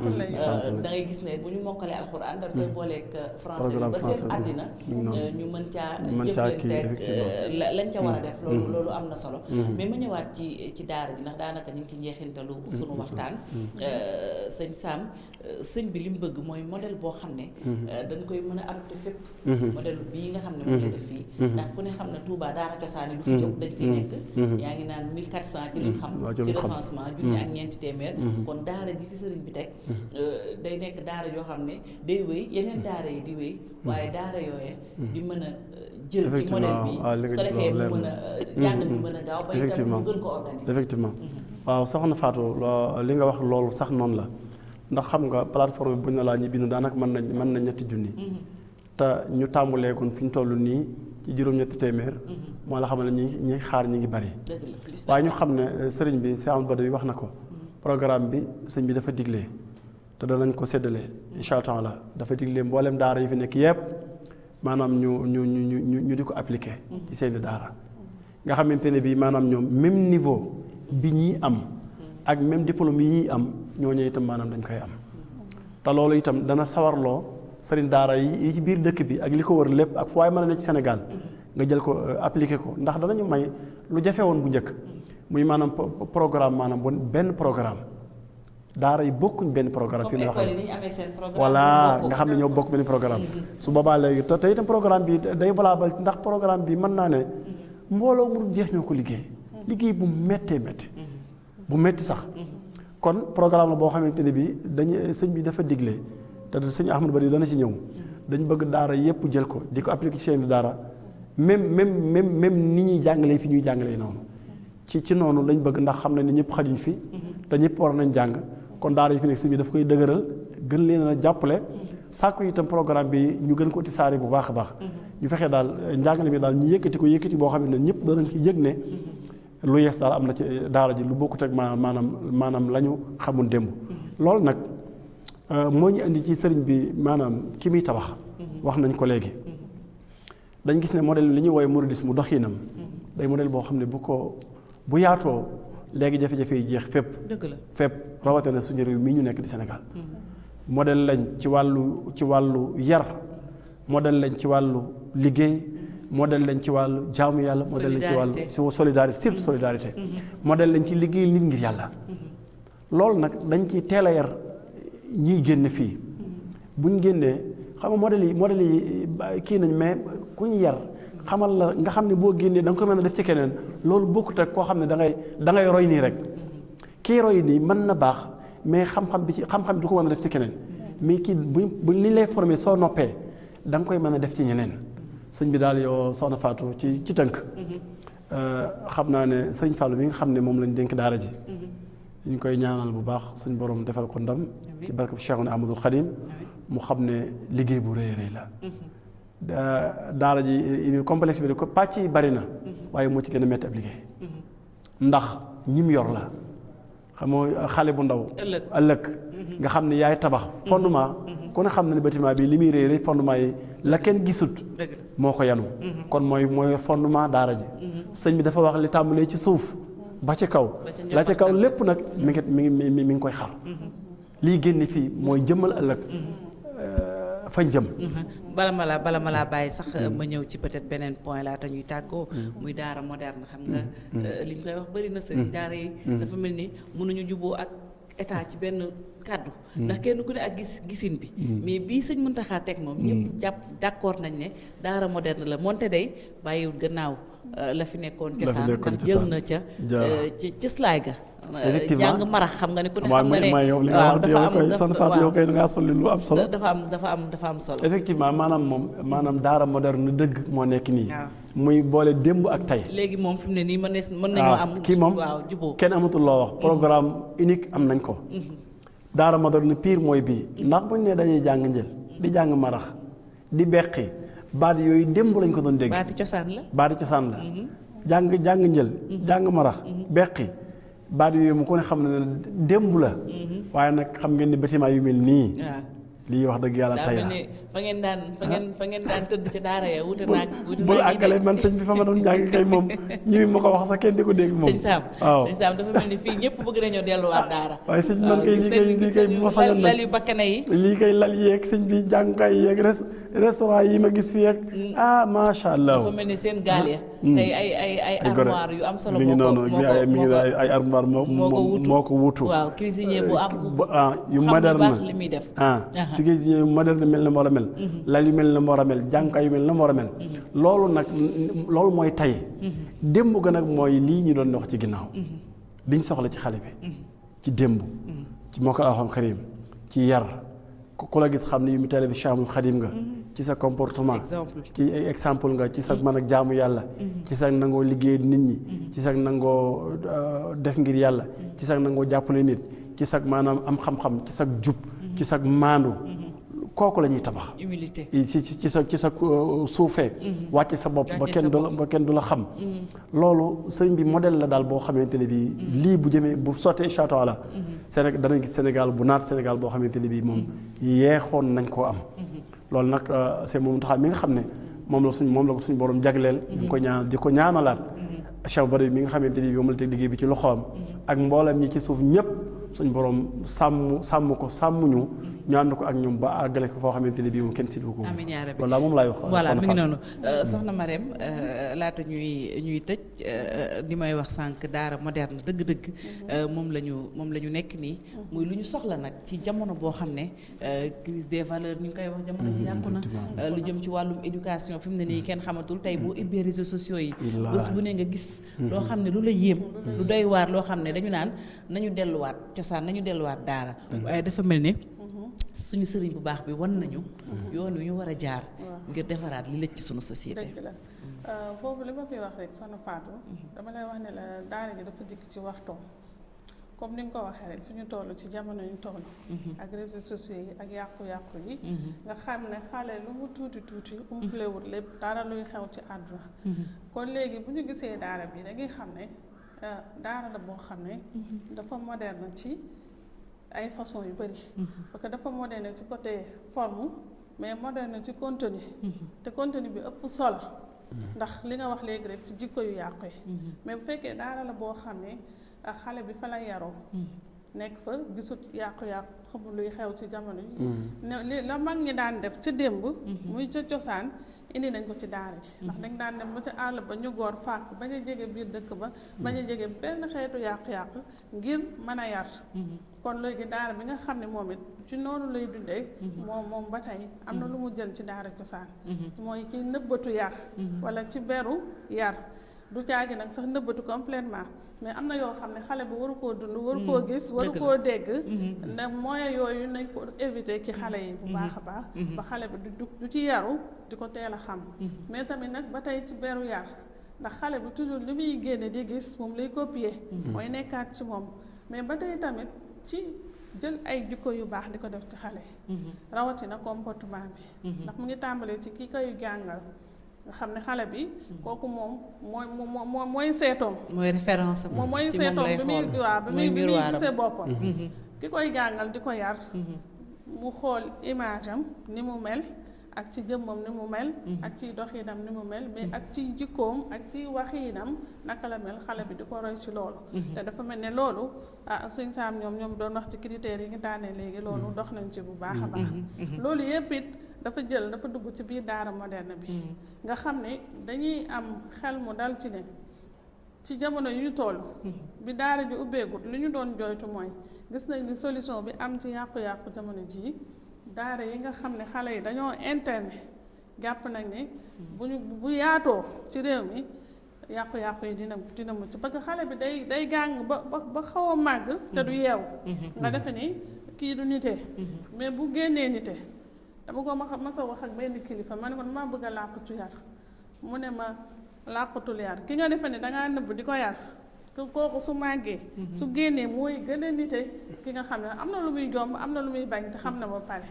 [SPEAKER 1] da ngay gis ne bu ñu mokkalee alxuraan dañ koy booleeg français bi ba seen àddina ñu mën caa jëflanteeg lañ ca war a def loolu am na solo mais ma ñëwaat ci daara ji ndax daanaka ñu ngi ci njeexintalu sunu waxtaan sëñ Sam sëñ bi li mu bëgg mooy modèle boo xam ne dañ koy mën a adopté fépp modèle bii nga xam ne moom la def fii ndax ku ne xam ne Touba daara cosaan yi du fi jóg dañ fi nekk yaa ngi naan 1400 ci liñ xam ci recensement junni ak ñeenti téeméer kon daara ji fi sëriñ bi teg day nekk daara yoo xam ne day wéy yeneen daara yi di wéy waaye daara yooye di mën a jël ci modèle bi su ko defee mu mën a jàng bi mën a gaaw ba itam mu gën ko organiser
[SPEAKER 2] effectivement waaw soxna Fatou li nga wax loolu sax noonu la ndax xam nga plateforme bi bu ñu la ñi bindu daanaka mën na ñetti junni te ñu tàmbalee kon fi ñu toll nii ci juróom-ñetti téeméer moo la xam ne ñi xaar ñi ngi bari waaye ñu xam ne sëriñ bi Cheikh Amadou Badawi wax na ko programme bi sëñ bi dafa diglee te danañ ko séddalee incha allah dafa diglee mboolem daara yi fi nekk yépp maanaam ñu di ko appliquer ci seeni daara nga xamante ne bii maanaam ñoom même niveau bi ñuy am ak même diplôme yi ñuy am ñooñu itam maanaam dañ koy am te loolu itam dana sawarloo sëriñ daara yi ci biir dëkk bi ak li ko wër lépp ak fu waay mën a ne ci Sénégal nga jël ko appliquer ko ndax danañu may lu jafe woon bu njëkk muy maanaam programme maanaam benn programme daara yi bokkuñ benn programme fii la waxee voilà nga xam ne ñoo bokk benn programme su boobaa léegi te itam programme bi day valable ndax programme bi mën naa ne mbooloo mu jeex ñoo ko liggéey bu méttee métti bu métti sax kon programme la boo xamante ne bi dañu sëñ bi dafa digle te sëñ Ahmadou Bari dana ci ñëw dañu bëgg daara yépp jël ko di ko appliquer ci seen daara même ni ñuy jàngalee fi ñuy jàngalee noonu ci noonu lañ bëgg ndax xam na ni ñëpp xajuñ fi te ñëpp war nañ jàng kon daara yi fi nekk sëñ bi daf koy dëgëral gën leen a jàppale sàkku itam programme bi ñu gën ko tisaare bu baax a baax ñu fexee daal njàngale mi daal ñu yëkkati boo xam ne ñëpp danañ ci yëg ne lu yees daal am na ci daara ji lu bokkut ak maanaam la ñu xamul démb loolu nag moo ñu indi ci sëriñ bi maanaam ki muy tabax wax nañ ko léegi dañ gis ne modèle li ñuy woowee mouridisme mu doxinam day modèle boo xam ne bu yaatoo léegi jafe-jafe yi jeex fépp rawatina suñu réew mii ñu nekk di Sénégal modèle lañ ci wàllu yar modèle lañ ci wàllu liggéey modèle lañ ci wàllu jaamu yàlla modèle lañ ci wàllu solidarité surtout solidarité modèle lañ ci liggéey nit ngir yàlla loolu nag dañ ci teel a yar ñiy génn fii buñ génnee xam nga modèle yi kii nañ mais ku ñu yar xamal la nga xam ne boo génnee da nga ko mën a def ci keneen loolu bokkut ak koo xam ne da ngay roy nii rek kii roy nii mën na baax mais xam-xam bi du ko mën a def ci keneen mais kii buñ li lay formé soo noppee da nga koy mën a def ci ñeneen sëñ bi daal yow soxna Fatou ci tënk xam naa ne sëñ Fallou mi nga xam ne moom lañ dénk daara ji ñu koy ñaanal bu baax suñ borom defal ko ndam ci barke Cheikhuna Ahmadul Khadim mu xam ne liggéey bu rëy rëy la daara ji complexe bi ko pàcc yi bari na waaye moo ci gën a métti ab liggéey ndax ñim yor la xam nga xale bu ndaw ëllëg nga xam ne yaay tabax fondement ku ne xam na ne bâtiment bi li muy rëy rëy fondement yi la kenn gisut moo ko yanu kon mooy fondement daara ji sëñ bi dafa wax li tàmbalee ci suuf ba ci kaw la ci kaw lépp nag mi ngi koy xar lii génne fii mooy jëmmal ëllëg fañ jëm
[SPEAKER 1] bala ma laa bàyyi sax ma ñëw ci peut-être beneen point laata ñuy tàggoo muy daara moderne xam nga li ñu koy wax bëri na sëriñ daara yi dafa mel ni mënuñu juboo ak état ci benn kàddu ndax kenn ku ne ak gisin bi mais bii sëñ Mountakha teg moom ñëpp jàpp d'accord nañ ne daara moderne la moonte day bàyyiwul gannaaw la fi nekkoon cosaan ndax jël na ca ci slaay ga jàng marax xam nga ne ku ne xam nga ne waaw dafa am solo
[SPEAKER 2] effectivement maanaam daara moderne dëgg moo nekk nii muy boole démb ak tey
[SPEAKER 1] léegi moom fi mu ne nii mën nañoo am
[SPEAKER 2] kii moom
[SPEAKER 1] waaw juboo
[SPEAKER 2] kenn amatul loo wax programme unique am nañ ko daara moderne pire mooy bii ndax buñ ne dañuy jàng njël di jàng marax di beqi baat yooyu démb lañ ko doon dégg baati cosaan la jàng njël jàng marax beqi baat yooyu mu ko ne xam ne démb la waaye nag xam ngeen ni bâtiment yu mel nii lii wax dëgg yàlla tey la
[SPEAKER 1] fa ngeen daan tëdd ci daara ya wuute naag
[SPEAKER 2] bul àggale man sëñ bi fa ma doon jàng kay moom ñi ma ko wax sax kenn di ko dégg moom
[SPEAKER 1] sëñ Sam
[SPEAKER 2] waaw
[SPEAKER 1] sëñ Sam dafa mel ni fii ñëpp bëgg nañoo delluwaat daara
[SPEAKER 2] waaye sëñ man kay lii kay bu ma sañoon
[SPEAKER 1] lal yu bakkane yi
[SPEAKER 2] lii kay lal yeeg sëñ bi jàngukaay yeeg restaurant yi ma gis fii ak macha allah
[SPEAKER 1] dafa mel ni seen gaal ya tey ay armoire yu am solo
[SPEAKER 2] mi ngi noonu mi ngi ay armoire moo ko wutu
[SPEAKER 1] waaw cuisinier bu am
[SPEAKER 2] yu moderne
[SPEAKER 1] baax li muy def
[SPEAKER 2] cuisinier yu moderne mel na moo war a mel lal yu mel na moo war a mel jàngukaay yu mel na moo war a mel loolu mooy tey démb ga nag mooy lii ñu doon wax ci ginnaaw liñ soxla ci xale bi ci démb ci moo ko alxam karim ci yar ku la gis xam ne yu mu tele bi Cheikhul Khadim nga ci sa comportement ci exemple nga ci sa mën ak jaamu yàlla ci sa nangoo liggéey nit ñi ci sa nangoo def ngir yàlla ci sa nangoo jàppale nit ci sa maanaam am xam-xam ci sa jub ci sa maandu kooku la ñuy tabax
[SPEAKER 1] humilité
[SPEAKER 2] ci sa suufee wàcce sa bopp ba kenn du la xam loolu sëñ bi modèle la daal boo xamante ne bii lii bu jëmee bu sottee incha allah Sénégal danañ gis Sénégal bu naat Sénégal boo xamante ne bii moom yeexoon nañ koo am loolu nag c'est moom taxaw mi nga xam ne moom la ko suñu borom jagleel ñu ko ñaan di ko ñaanalaat Cheikh Bari mi nga xamante ni bii moom la teg liggéey bi ci loxoom ak mboolem ñi ci suuf ñëpp suñu borom sàmm ko sàmmuñu ñu ànd ko ak ñoom ba àggale ko foo xamante ne bii moom kenn sidu ko
[SPEAKER 1] amiin yaa rabbi
[SPEAKER 2] voilà moom laay wax
[SPEAKER 1] voilà mi ngi noonu soxna Marème laata ñuy tëj li may wax sànq daara moderne dëgg-dëgg moom la ñu nekk nii muy lu ñu soxla nag ci jamono boo xam ne crise des valeurs ñu ngi koy wax jamono ji yàqu na lu jëm ci wàllum éducation fi mu ne nii kenn xamatul tey boo ubbee réseaux sociaux yi bés bu ne nga gis loo xam ne lu la yéem lu doy waar loo xam ne dañu naan nañu delluwaat cosaan nañu delluwaat daara waaye dafa mel ni suñu sëriñ bu baax bi wan nañu yoon wi ñu war a jaar ngir defaraat li lëj ci suñu société.
[SPEAKER 3] dëgg la foofu li ma fi wax rek soxna Fatou dama lay wax ne la daara ji dafa jikk ci waxtoom comme ni nga ko waxee rek fi ñu toll ci jamono ñu toll ak réseaux sociaux yi ak yàqu-yàqu yi nga xam ne xale lu mu tuuti umpalewul lépp dara luy xew ci àdduna kon léegi bu ñu gisee daara bi da ngay xam ne daara la boo xam ne dafa moderne ci ay façon yu bari parce que dafa moderne ci côté forme mais moderne ci contenu te contenu bi ëpp solo ndax li nga wax léegi rek ci jikko yu yàqu yi mais bu fekkee daara la boo xam ne xale bi fa la yaroo nekk fa gisut yàqu-yàqu xamul luy xew ci jamono yi la mag ñi daan def ca démb muy ca cosaan indi nañ ko ci daara ji ndax dañ daan dem ba ca àll ba ñu goor fàkk bañ a jege biir dëkk ba bañ a jege benn xeetu yàqu-yàqu ngir mën a yar kon léegi daara bi nga xam ne moom it ci noonu lay dundee moom ba tey am na lu mu jël ci daara cosaan mooy ci nëbbatu yar wala ci beru yar du caagi nag sax nëbbatu complètement mais am na yoo xam ne xale bi waru koo dund waru koo gis waru koo dégg ndax moyen yooyu nañ ko éviter ci xale yi bu baax a baax ba xale bi du ci yaru di ko teel a xam mais tamit nag ba tey ci beru yar ndax xale bi toujours li muy génne di gis moom lay copier mooy nekkaat ci moom mais ba tey tamit ci jël ay jikko yu baax di ko def ci xale yi rawatina comportement bi ndax mu ngi tàmbalee ci ki koy jàngal nga xam ne xale bi kooku moom mooy seetoom
[SPEAKER 1] mooy référence
[SPEAKER 3] moom mooy seetoom bi muy gisee boppam ki koy jàngal di ko yar mu xool image am ni mu mel ak ci jëmmam ni mu mel ak ci doxinam ni mu mel mais ak ci jikkoom ak ci waxinam naka la mel xale bi di ko roy ci loolu te dafa mel ne loolu Sëñ Sam ñoom doon wax ci critères yi nga daane léegi loolu dox nañ ci bu baax a baax loolu yépp it dafa dugg ci biir daara moderne bi nga xam ne dañuy am xel mu dal ci ne ci jamono yu ñu toll bi daara ji ubbeegut li ñu doon jooytu mooy gis nañ ni solution bi am ci yàqu-yàqu jamono jii daara yi nga xam ne xale yi dañoo internet jàpp nañ ne bu yaatoo ci réew mi yàqu-yàqu yi dina mucc parce que xale bi day gàng ba xaw a màgg te du yeewu nga defe ni kii du nite mais bu génnee nite dama ko mas a wax ak benn kilifa ma ne ko dama bëgg a làqatu yar mu ne ma làqatul yar ki nga defe ne dangaa nëbb di ko yar kooku su màggee su génnee mooy gën a nite ki nga xam ne am na lu muy jomb am na lu muy bañ te xam na ba pare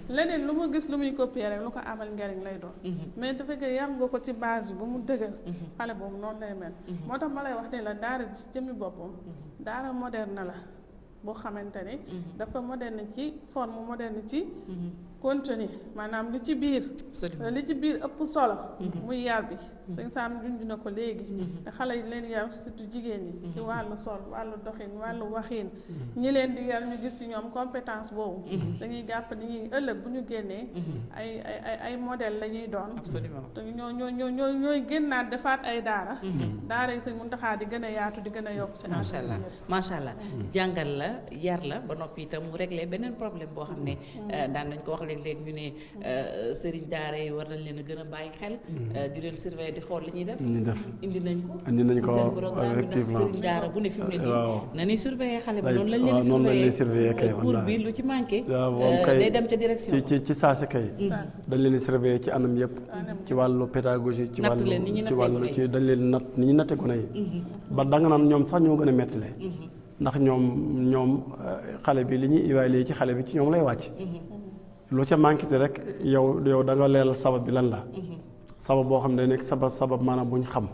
[SPEAKER 3] leneen lu mu gis lu muy copier rek lu ko amal njariñ lay doon mais dafa fekkee yar nga ko ci base bi ba mu dëgër xale boobu noonu lay mel moo tax ma lay wax ne la daara ji si jëmmi boppam daara moderne la boo xamante ne dafa moderne ci forme moderne ci contenu maanaam li ci biir ëpp solo muy yar bi sëñ Sam junj na ko léegi te xale yi leen yar surtout jigéen ñi ci wàllu sol wàllu doxin wàllu waxin ñi leen di yar ñu gis ci ñoom compétence boobu dañuy jàpp ni ñuy ëllëg bu ñu génnee ay modèle la ñuy doon te ñooy génnaat defaat ay daara yi sëñ Muntaxa di gën a yaatu di gën a yokk ci
[SPEAKER 1] macha allah jàngal la yar la ba noppi itam mu réglé beneen problème boo xam ne daan nañ ko wax léeg-léeg ñu ne sëriñ daara yi war nañ leen a gën a bàyyi xel di leen surveiller di xool li ñuy def indi nañ ko seen programme bi ndax sëriñ daara bu ne fi mu ne nii na ñuy surveiller xale bi noonu lañ leen di surveiller kay cours bi lu ci manqué day dem ca direction
[SPEAKER 2] ci saasi kay dañ leen di surveiller ci anam yëpp ci wàllu pédagogie ci wàllu dañ leen natt ni ñu natte gone yi ba danga naan ñoom sax ñoo gën a mettile ndax ñoom xale bi li ñuy évaluer ci xale bi ci ñoom lay wàcc lu ca manqué rek yow da nga leeral sabab bi lan la sabab boo xam ne nekk sabab maanaam bu ñu xam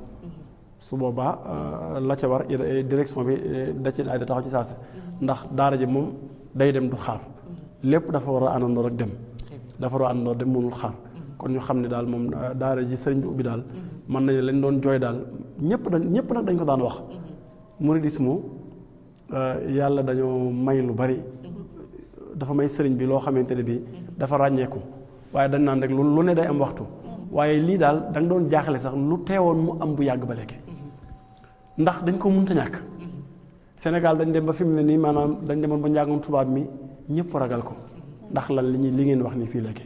[SPEAKER 2] su boobaa la ca war direction bi da ci daal di taxaw ci saase ndax daara ji moom day dem du xaar lépp dafa war a àndandoo rek dem dafa war a àndandoo dem mënul xaar kon ñu xam ne daal moom daara ji sëriñ bi ubbi daal mën nañu leen doon jooy daal ñëpp nag dañ ko daan wax muridisme yàlla dañoo may lu bari dafa may sëriñ bi loo xamante ne bi dafa ràññeeku waaye dañ naan rek lu ne day am waxtu waaye lii daal da nga doon jaaxle sax lu teewoon mu am bu yàgg ba léegi ndax dañ ko mënta ñàkk Sénégal dañ dem ba fi mu ne nii maanaam dañ demoon ba njàngum tubaab mi ñëpp ragal ko ndax lan li ngeen wax ni fii léegi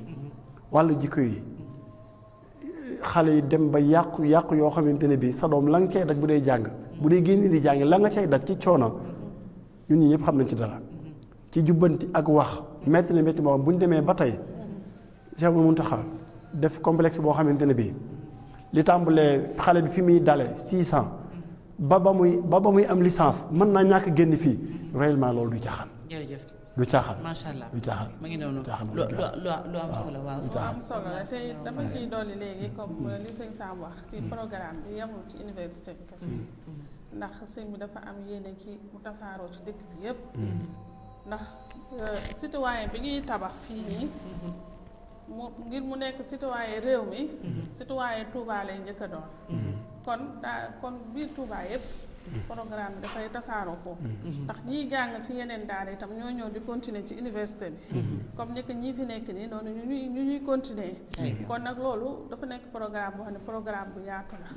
[SPEAKER 2] wàllu jikko yi xale yi dem ba yàqu yoo xamante ne bii sa doom la nga cay daj bu dee jàng bu dee génn di jàng la nga cay daj ci coono ñun ñi ñëpp xam nañ ci dara ci jubbanti ak wax métti na métti moo xam bu ñu demee ba tey Cheikh Mountakha def complexe boo xamante ne bii li tàmbalee xale bi fi muy dalee 600 ba muy am licence mën naa ñàkk génn fii réellement loolu du caaxaan.
[SPEAKER 1] jërëjëf
[SPEAKER 2] du caaxaan
[SPEAKER 1] macha allah
[SPEAKER 2] du caaxaan.
[SPEAKER 1] ma ngi noonu lu am solo waaw.
[SPEAKER 3] lu am solo la te dama ciy dolli léegi comme li sëñ Sam wax ci programme bi yemul ci université bi kese ndax sëñ bi dafa am yéene ci mu tasaaroo ci dëkk bi yépp ndax citoyen bi ñuy tabax fii nii ngir mu nekk citoyen réew mi citoyen Touba lay njëkk a doon kon biir Touba yépp programme bi dafay tasaaroo foofu ndax ñiy jàng ci yeneen daara itam ñoo ñëw di continuer ci université bi comme ni ko ñii fi nekk nii noonu ñu ñuy continuer kon nag loolu dafa nekk programme boo xam ne programme bu yaatu la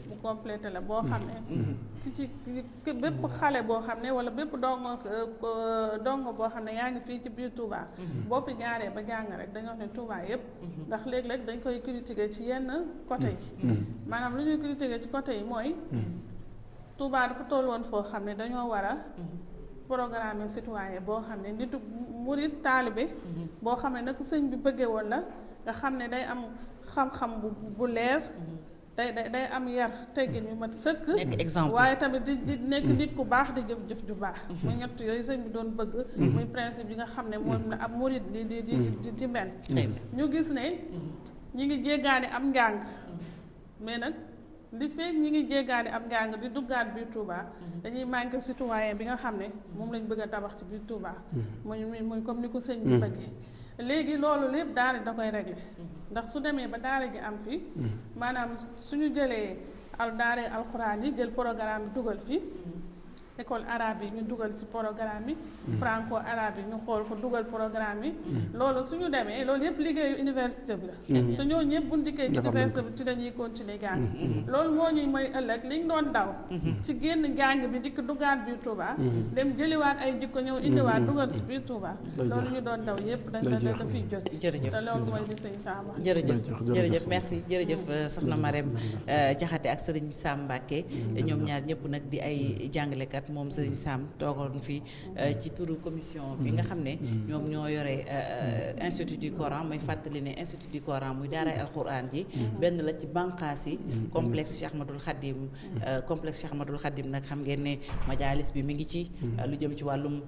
[SPEAKER 3] bu complété la boo xam ne ci bépp xale boo xam ne wala bépp dongo boo xam ne yaa ngi fii ci biir Touba boo fi jaaree ba jàng rek dañoo wax ne Touba yépp ndax léeg-léeg dañ koy critiquer ci yenn côté yi maanaam lu ñuy critiquer ci côté yi mooy Touba dafa toll woon foo xam ne dañoo war a programme citoyen boo xam ne nitu murit taalibe boo xam ne nag sëñ bi bëggee woon la nga xam ne day am xam-xam bu leer day am yar teggin yu mat sëkk
[SPEAKER 1] nekk exemple
[SPEAKER 3] waaye tamit di nekk nit ku baax di jëf ju baax muy ñett yooyu sëñ bi doon bëgg muy principe yi nga xam ne moom la ab murit di mel ñu gis ne ñi ngi jéggaani am njàng mais nag li fekk ñi ngi jéggaani am njàng di duggaat biir Touba dañuy manqué citoyen bi nga xam ne moom lañ bëgg a tabax ci biir Touba muy comme ni ko sëñ bi bëggee léegi loolu lépp daara da koy réglé ndax su demee ba daara ji am fi maanaam suñu jëlee daara alxuraan yi jël programme bi dugal fi école arabe yi ñu dugal ci programme bi franco arabe yi ñu xool ko dugal programme bi loolu suñu demee loolu yëpp liggéeyu université bi la te ñoo ñëpp buñ dikkee ci université bi ci dañuy continuer jàng loolu moo ñuy may ëllëg liñ doon daw ci génn jàng bi dikk duggaat biir Touba dem jëliwaat ay jikko ñëw indiwaat dugal ci biir Touba loolu ñu doon daw yëpp dafiy jóg
[SPEAKER 1] jërëjëf
[SPEAKER 3] te loolu mooy li sëñ Sam wax
[SPEAKER 1] jërëjëf merci jërëjëf soxna Marème Diakhaté ak Serigne Sam Mbacké ñoom ñaar ñëpp nag di ay jàngalekat moom Serigne Sam toogoon fii ci turu commission bi nga xam ne ñoom ñoo yore institut du Coran mooy fàttali ne institut du Coran muy daaray alquran ji benn la ci bànqaas yi complexe Cheikh Ahmadoul Khadim nag xam ngeen ne majalis bi mi ngi ci lu jëm ci wàllum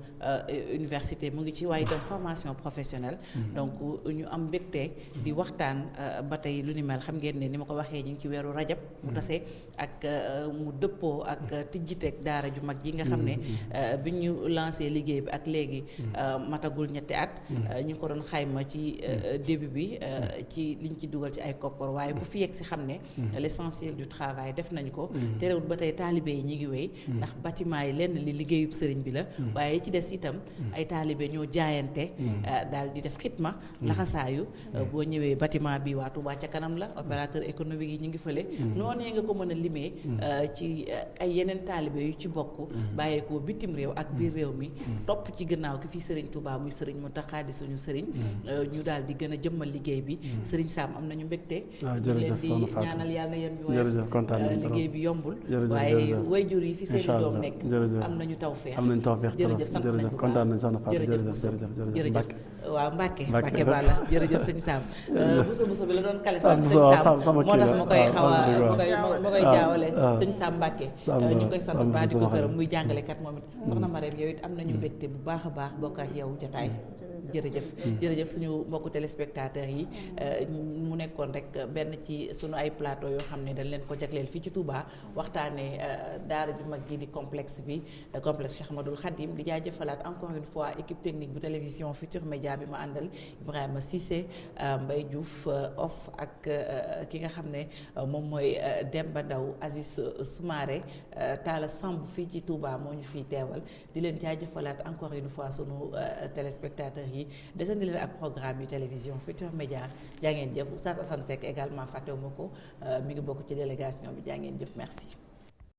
[SPEAKER 1] université mu ngi ci waaye itam formation professionnelle donc ñu am mbégte di waxtaan ba tey lu ni mel xam ngeen ne ni ma ko waxee ñu ngi ci weeru rajab mu tase ak mu dëppoo ak tijjiteeg daara ju mag ji gi nga xam ne bi ñu lancé liggéey bi ak léegi matagul ñetti at ñu ngi ko doon xayma ci début bi ci liñ ci dugal ci ay koppar waaye ku fi yegg si xam ne l'essentiel du travail def nañ ko terewut ba tey taalibe yi ñi ngi wéy ndax bâtiment yi lenn li liggéeyub sëriñ bi la waaye ci des itam ay taalibe ñoo jaayante daal di def xitma laxasaayu boo ñëwee bâtiment bi waa Touba ca kanam la opérateur économique yi ñu ngi fële noonu nga ko mën a limee ci ay yeneen taalibe yu ci bokk bàyyeekoo bitim réew ak biir réew mi topp ci gannaaw ki fi sëriñ Touba muy sëriñ Mountakha di suñu sëriñ ñu daal di gën a jëmmal liggéey bi sëriñ Sam am nañu mbégte ñu leen di ñaanal yàlla na yéen bi waaye liggéey bi yombul waaye wayjur yi fi seeni doom nekk am nañu tawfeex jërëjëf sant nañu bu baax jërëjëf waaw Mbacke Balla jërëjëf sëñ Sam buso bi la doon kale sëñ Sam moo tax ma koy xaw a ma koy jaawale sëñ Sam Mbacke ñu ngi koy sant bu baax di ko gërëm muy jàngalekat moom it soxna Marème yow it am nañu mbégte bu baax a baax bokk ak yow jataay jërëjëf suñu mbokku téléspectateurs yi mu nekkoon rek benn ci suñu ay plateau yoo xam ne dañ leen ko jagleel fii ci Touba waxtaanee daara ju mag gi di complexe Cheikh Ahmadoul Khadim di jaajëfalaat encore une fois équipe technique bu télévision Futurs Médias bi ma àndal Ibrahima Cissé Mbaye Diouf off ak ki nga xam ne moom mooy Demba Ndaw Aziz Soumaré Talla Samb fii ci Touba moo ñu fiy teewal di leen jaajëfalaat encore une fois sunu téléspectateurs yi desandi leen ak programme yu télévision Futurs Médias jaa ngeen jëf Oustaz Assane Seck également fàttewuma ko mi ngi bokk ci délégation bi jaa ngeen jëf merci